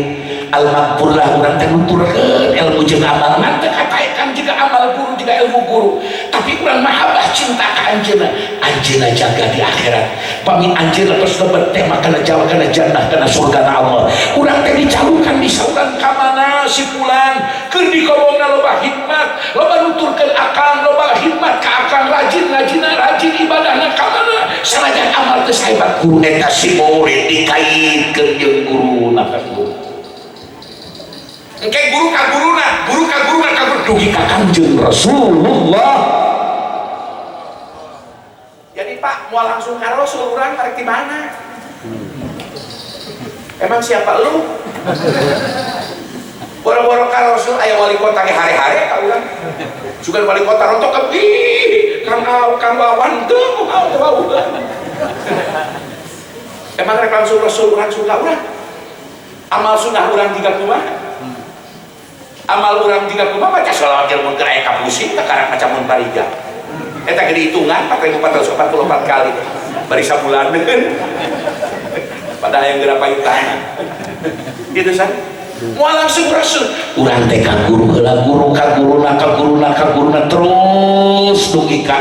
Al-maghfurlah urang teh nuturkeun ilmu jeung amal ngan teu kataekan jiga amal guru jiga ilmu guru. Tapi urang mahabbah cinta ka anjeunna, anjeunna jaga di akhirat. Pami anjeunna tos lebet teh mah kana jauh kana jannah kana surga na Allah. Urang teh dicalukan di saurang ka mana si fulan keur dikobongna loba hikmat, loba nuturkeun akang, loba hikmat ka akang, rajin ngajina, rajin ibadahna ka mana sanajan amal teh sahebat guru eta si murid dikaitkeun jeung guruna ka guru. Engke guru ka guruna, guru ka guruna ka guru dugi ka Kangjeng Rasulullah. Jadi Pak, mau langsung ka Rasul urang karek di mana? Emang siapa lu? Boro-boro ka Rasul aya wali kota ge hare-hare ka urang. Sugan wali kota rontok ke ih, Kang Kang Wawan teu mau teu. Emang rek langsung Rasul urang suka urang? Amal sunnah urang jiga kumaha? Amal urang jiga kumaha maca sholawat jeung mun keur aya kapusing teh karek maca mun parija. Eta ge dihitungan 4444 kali bari sabulaneun. Padahal yang geura payutana. Gitu san. Moal langsung Rasul. Urang teh ka guru heula, guru ka guruna ka guruna ka guruna terus dugi ka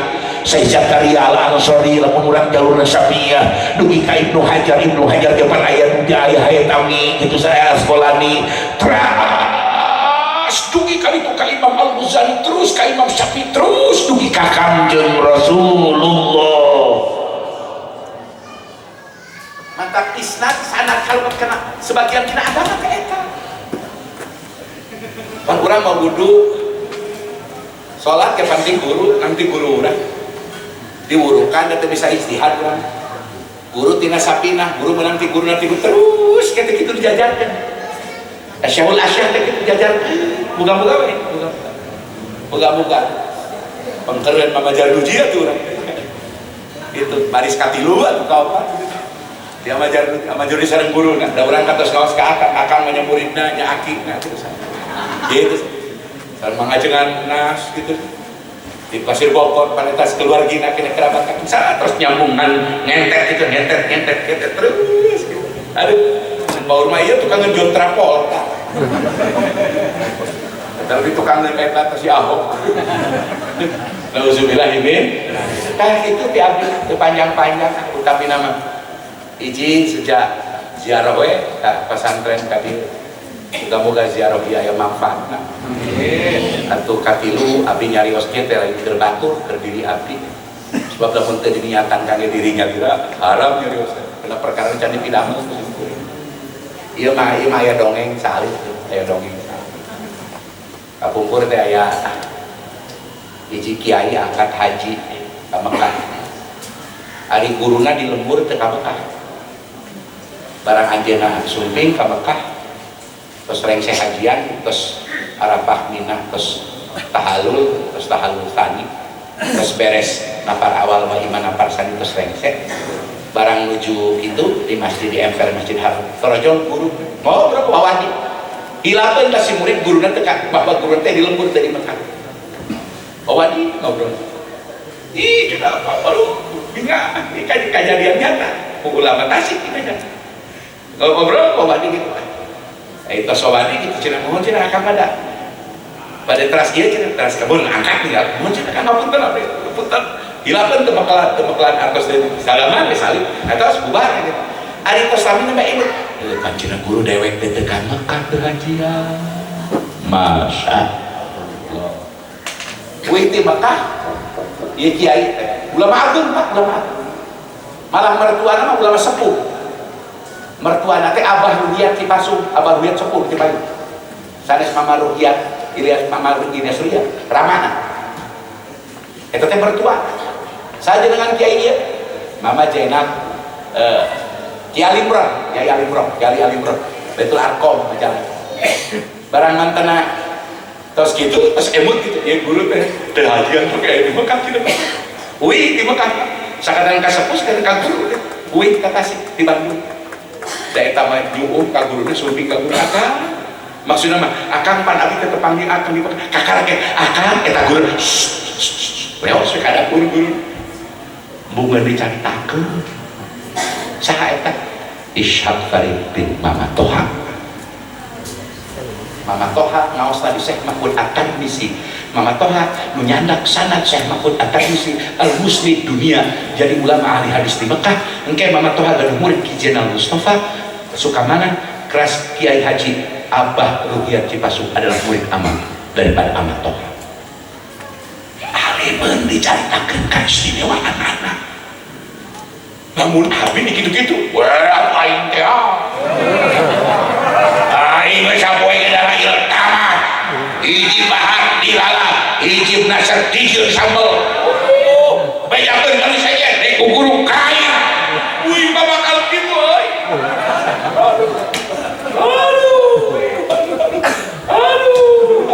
Syekh Zakaria Al-Ansori lamun urang jalurna Syafi'iyah dugi ka Ibnu Hajar, Ibnu Hajar depan aya dugi aya Hayatami gitu saya Asqalani terus dugi ka ditu ka Imam Al-Ghazali terus ka Imam Syafi'i terus dugi ka Kangjeng Rasulullah. Mantap isnad sanad kalau kena sebagian kena agama ke eta. Pan urang mau wudu salat ke penting guru, nanti guru urang diwurukan dan bisa ijtihad urang. Guru tina sapinah, guru menang ti guru nanti guru terus kitu kitu dijajarkeun. Asyahul asyah teh kitu dijajarkeun. Moga-moga we, moga-moga. Moga-moga pengkereun mamajar duji atuh urang. Itu baris katilu atuh kaopat. Dia majar sareng guru nah, da urang katos kaos ka akang, akang mah nya muridna nya akina gitu. Gitu. Sareng mangajengan nas gitu. Di Pasir Bokor panetas keluargina kena kerabat kaki terus nyambungan ngentet gitu, ngentet ngentet ngentet terus gitu. Aduh, baur mah ieu tukang John Travolta. Tapi tukang eta si Ahok. Nauzubillah min. Tah itu ti abdi teu panjang-panjang utapi nama. Izin sejak ziarah we ka pesantren ka dieu. Moga-moga ziarah ieu aya manfaatna. Amin. Atuh katilu abdi nyarios ge teh lain keur batur keur diri abdi. Sebab lamun teu diniatan kangge diri nyalira haram nyarios teh. Karena perkara can dipidana. Ieu mah aya dongeng salih, aya dongeng salih. Kapungkur teh aya hiji kiai angkat haji ka Mekah. Ari guruna di lembur teu ka Mekah. Barang anjeunna sumping ka Mekah, terus rengse hajian, terus Arafah Mina, terus tahalul tani, terus beres nafar awal wa iman nafar sani, terus rengse. Barang nuju itu di masjid di emper Masjid Haram, torojol guru ngobrol wawani. Hilapeun ka si murid guruna teh ka bapak guru teh di lembur teh di Mekah. Wawani ngobrol. Ih, cenah baru binga, ini kejadian nyata. Ulama Tasik kita nya. Ngobrol wawani gitu. Itu sowani gitu cenah mohon cenah akang pada pada teras ieu cenah teras kebun angkat tinggal mohon cenah akang ngapunten abdi punten hilapeun teu bakalan artos deui salaman we salib eta geus bubar gitu. Ari tos sami mah imut pan cenah guru dewek teh teu ka Mekah teu hajian. Masya Allah. Wih ti Mekah ieu kiai teh ulama agung Pak, ulama agung. Malah mertuana mah ulama sepuh. Mertuana teh Abah Ruhiyat Cipasung, Abah Ruhiyat sepuh di Payung. Sanes Mama Ruhiyat, Ilyas Mama Ilyas Ruhiyat, Ramana. Eta teh mertua. Saja dengan kiai ieu, Mama Jainab Kiai Alimron, Kiai Alimron, Kiai Alimron, Betul Arkom majalah. Barang mantena tos gitu, tos emut gitu, ya guru teh teu hajian pakai di Mekah kitu. Uih di Mekah. Sakadang kasepus kan ka guru teh. Uih ka Tasik di Bandung. Da eta mah nyuuh ka guruna sumping ka guru akang. Maksudna mah akang pan abdi teh tepanggih akang di Mekah. Kakara ge akang eta guru. Leos we ka dapur guru. Bunga dicaritakeun. Saha eta? Ishaq Farid bin Mama Toha. Mama Toha ngaos tadi Syekh Mahfud At-Tarmisi. Mama Toha nu nyandak sanad Syekh Mahfud At-Tarmisi al-Musnid dunia jadi ulama ahli hadis di Mekah. Engke Mama Toha gaduh murid Ki Jenal Mustafa Sukamana keras Kiai Haji Abah Ruhiyat Cipasung adalah murid amang daripada Mama Toha. Alimeun dicaritakeun kaistimewaan anak. Namun abi nih gitu-gitu, wah aing teh ah. Aing geus sapoe ge darah ieu tamat. Hiji bahar dilalap, hiji nasar dijieun sambel. Bejakeun kali saja dek ku guru kain. Wih bakal kitu euy. Aduh. Aduh. Aduh.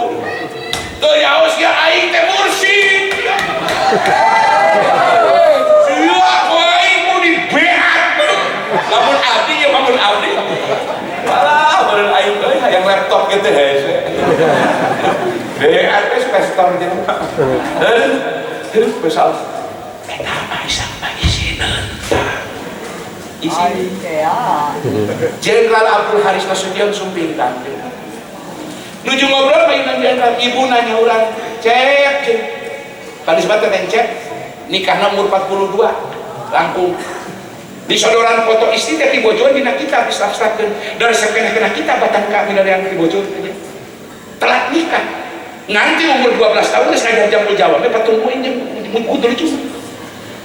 Teu nyaos ya aing teh mursyid. Sia aing mau dibeat. Lamun abdi ya bangun abdi. Malah beureun aing euy hayang laptop gitu hese. Beat teh spestor gitu. Heuh, besal. Eta mah isang mah isineun tah. Isi. Jenderal Abdul Haris Nasution sumping tante. Nuju ngobrol mainan jenderal, ibu nanya urang, "Cep, cep." Tadi sebat teh Cep, nikahna umur 42, langkung. Disodoran foto istri teh tibojoan dina kitab dislap-slapkeun. Dari sakeneh-keneh kitab batang ka milarian tibojoan teh. Telat nikah. Nganti umur 12 tahun geus ngajar jambul jawab, patung jeung kudu lucu.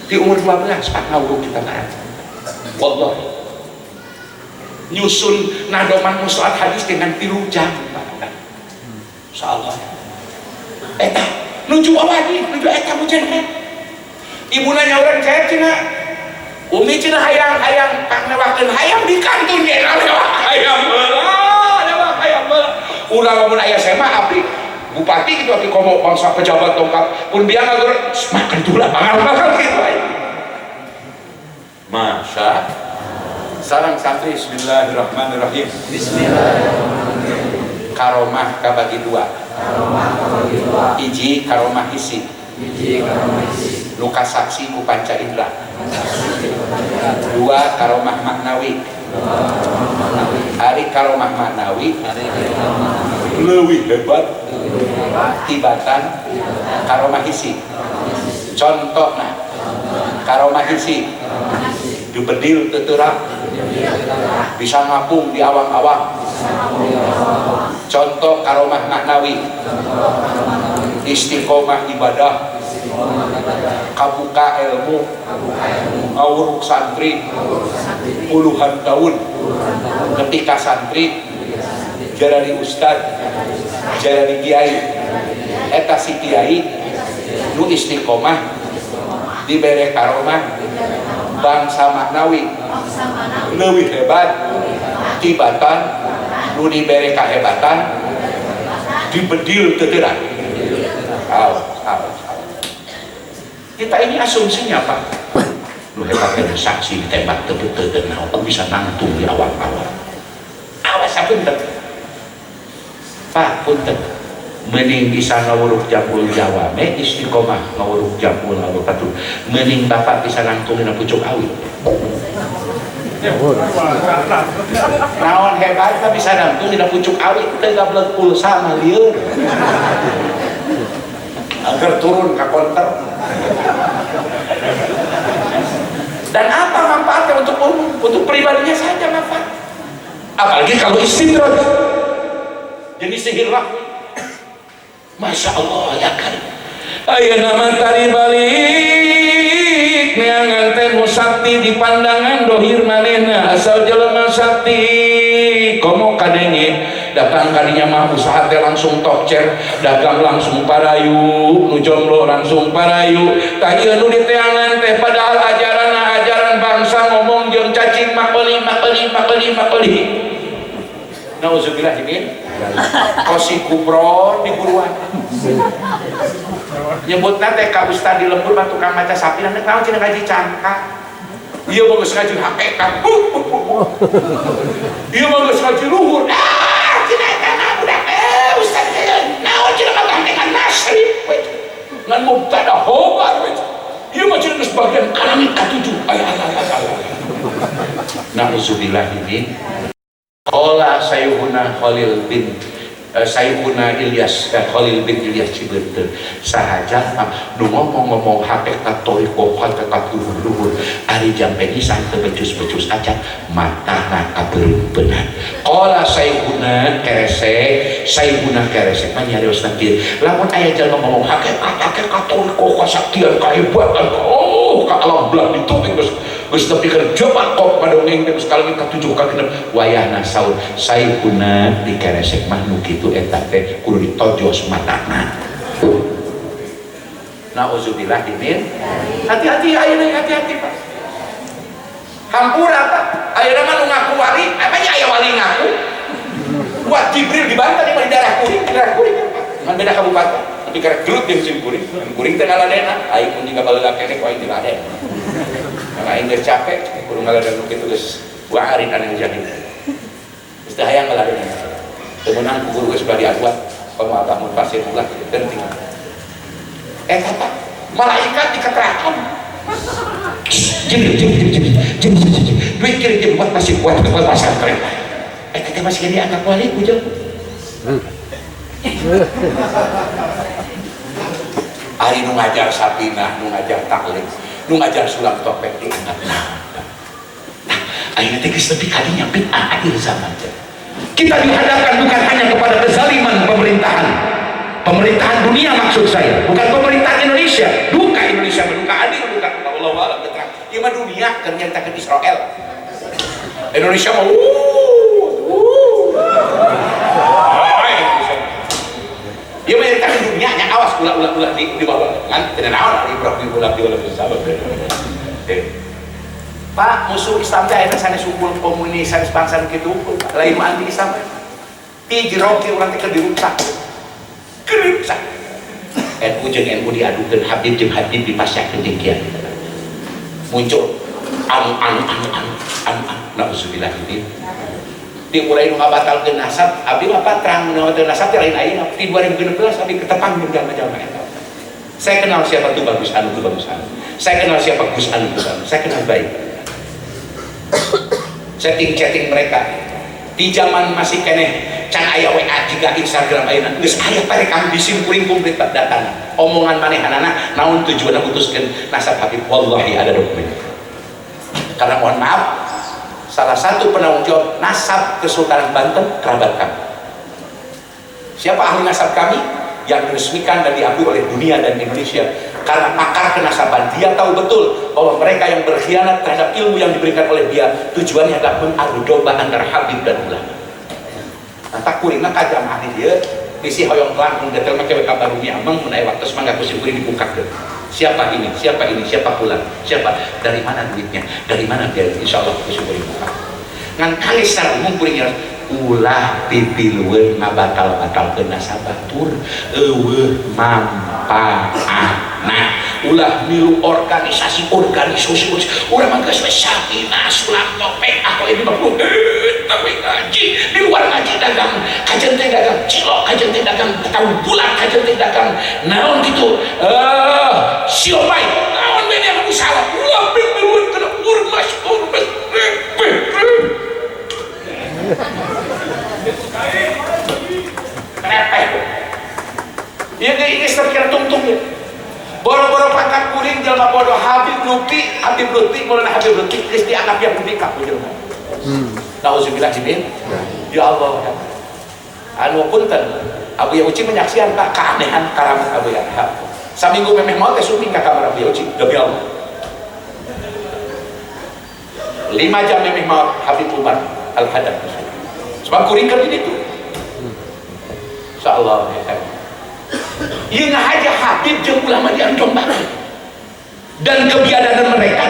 Di umur 12 Pak ngawuruk kita barat. Wallahi. Nyusun nadoman musolat hadis dengan 3 jam Pak. Insyaallah. Eta nuju awadi, nuju eta mujenna. Ibu nanya urang cep cenah. Umi cenah hayang-hayang pangnewakeun hayam di kantun jenderal lewat hayam heula, lewat hayam heula. Urang lamun aya sema abdi bupati gitu abdi komo bangsa pejabat tongkat pun biang ngagur makan tulah bangal-bangal gitu aja. Masa sarang santri bismillahirrahmanirrahim. Bismillahirrahmanirrahim. Karomah kabagi dua. Karomah kabagi dua. Hiji karomah hisi. Hiji karomah hisi. Nu kasaksi ku panca indra. Dua karomah maknawi. Ari karomah maknawi leuwih hebat tibatan karomah hisi. Contohna karomah hisi dibedil teu bisa ngapung di awang-awang. Contoh karomah maknawi istiqomah ibadah Kabuka ilmu ngawuruk santri puluhan tahun ketika santri jarani ustad jarani kiai eta si kiai nu istiqomah dibere karomah bangsa maknawi leuwih hebat tibatan nu dibere kahebatan dibedil teuteurang. Kita ini asumsinya Pak, lu hebat kan saksi ditembak teu-teu aku bisa nangtung di awal-awal. Awas punten. Pak punten. Mending bisa ngawuruk jambul Jawa me istiqomah ngawuruk jambul ngawuruk batu. Mending bapak bisa nangtung dina pucuk awi. Naon hebatna bisa nangtung dina pucuk awi teu gablek pulsa mah lieur. Agar turun ke konter. Dan apa manfaatnya untuk umum? Untuk pribadinya saja manfaat. Apalagi kalau istidraj. Jadi sihir lah. Masya Allah ya kan. Ayeuna mah tari balik neangan teh nu sakti di pandangan dohir manehna asal jelema sakti komo kadenge datang kadinya mah usaha teh langsung tokcer dagang langsung parayu nu jomblo langsung parayu tah ieu nu diteangan teh padahal ajaran ajaran bangsa ngomong jeung cacing makeli makeli makeli makeli. Nauzubillah ini kosi kubro di buruan nyebutna teh ka ustad di lembur mah tukang maca sapi nek naon cenah ngaji cangka ieu mah geus ngaji hakikat ieu mah geus ngaji luhur ah cenah eta mah budak ustad naon cenah kagantengan nasrib we ngan mubtada hobar we ieu mah cenah geus bagian kalangan katujuh ay ay ay ay. Nauzubillah ini. Qala Sayhuna Khalil bin Sayhuna Ilyas Khalil bin Ilyas Cibeunteung sahaja nu ngomong-ngomong hakikat thoriqoh hakikat luhur-luhur ari jampe nisan teu becus-becus acan matana kabeureumpeunan. Qala Sayhuna keresek Sayhuna keresek mah nyariosna kieu lamun aya jalma ngomong hakikat hakikat thoriqoh kasaktian kahebatan oh ka alam belah ditu geus geus nepi ka jaman kop padongeng teh geus kalengit katujuh ka genep wayahna saur Sayhuna di keresek mah nu kitu eta teh kudu ditojos matana. Nauzubillah min. Hati-hati ayeuna hati-hati Pak. Hampura Pak. Ayeuna mah nu ngaku wali, emangnya aya wali ngaku? Wah Jibril dibantah di darah kuring Pak. Ngan beda kabupaten. Tapi karek gelut jeung sim kuring. Kuring teh ngaladena, aing mun jiga baheula keneh ku aing diladen. Aing geus capek kudu ngaladen nu kitu geus wa arin anil jahil. Geus teu hayang ngaladen. Teu meunang ku guru geus bari diaduan. Komo abah mun pasir ulah penting. Eta Pak, malaikat diketerangkan. Jibril Jibril Jibril Jibril Jibril duit kirim buat pasir buat pasar keren. Eta teh masih dianggap wali ku jeung. Ari nu ngajar sapinah, nu ngajar taklim, nu ngajar sulap topeng dianggap naon. Nah, ayeuna teh geus nepi ka dinya bid'ah akhir zaman. Kita dihadapkan bukan hanya kepada kezaliman pemerintahan. Pemerintahan dunia maksud saya, bukan pemerintahan Indonesia. Duka Indonesia duka adil duka Allah alam terang. Ieu mah dunia keur nyaritakeun Israel. Indonesia mah ieu mah nyaritakeun dunia nya awas ulah-ulah di bawah kan teu naon ari ibrah di ulah di ulah sabab. Pak, musuh Islam teh ayeuna sanes unggul komunis sanes bangsa nu kitu unggul, lain mah anti Islam. Ti jero ke urang teh keur dirusak. Keur dirusak. NU jeung NU diadukeun, Habib jeung Habib dipasyakeun jeung kiai. Muncul anu anu anu anu anu anu nauzubillah ini. Dimulai nu ngabatalkeun nasab, abdi mah terang nu ngabatalkeun nasab teh lain ayeuna di 2016 abdi ketepang jeung jalma-jalma eta. Saya kenal siapa tuh bagus anu tuh bagus anu. Saya kenal siapa Gus anu tuh anu. Saya kenal baik. Chatting-chatting mereka di zaman masih keneh can aya WA jiga Instagram ayeuna geus aya parekam disim kuring komplit datana omongan manehanana naon tujuanna mutuskeun nasab Habib wallahi ada dokumen. Karena mohon maaf salah satu penanggung jawab nasab Kesultanan Banten kerabat kami. Siapa ahli nasab kami? yang diresmikan dan diakui oleh dunia dan Indonesia. Karena pakar kenasaban, dia tahu betul bahwa mereka yang berkhianat terhadap ilmu yang diberikan oleh dia, tujuannya adalah mengadu domba antara Habib dan ulama. Nah, tak kuringna ka jamaah di dieu, bisi hoyong langkung detail mah kewe kabar Rumi Ameng mun aya waktu mangga ku simkuring dibukakeun. Siapa ini? Siapa ini? Siapa pulang? Siapa? Dari mana duitnya? Dari mana dia? Insyaallah ku simkuring buka. Ngan kali secara umum kuring ulah pipilueun ngabatal-batalkeun nasabah tur eueuh manfaatna, ulah milu organisasi urang mah geus we sakinah sulam topeng atau ini mah tapi ngaji di luar ngaji dagang kajen teh, dagang cilok kajen teh, dagang tahu bulat kajen teh, dagang naon gitu, siomay naon we yang salah. Ulah pipilueun kana ormas ormas repeh. Repeh. Ieu ge geus terkira tungtung ya. Boro-boro pangkat kuring jelema bodoh. Habib Lutfi, Habib Lutfi, Maulana Habib Lutfi geus dianggap Yahudi kabeh jelema. Nauzubillah min. Ya Allah. Anu punten, Abu Ya Uci menyaksikan Pak keanehan karamat Abu Ya. Saminggu memeh maut teh syuting ka kamar Abu Ya Uci, demi Allah. 5 jam memeh maut Habib Umar Al-Haddad. Sebab kuring keur di ditu. Insyaallah ya. Ieu ngahaja Habib jeung ulama diandombakeun. Dan kebiadaban mereka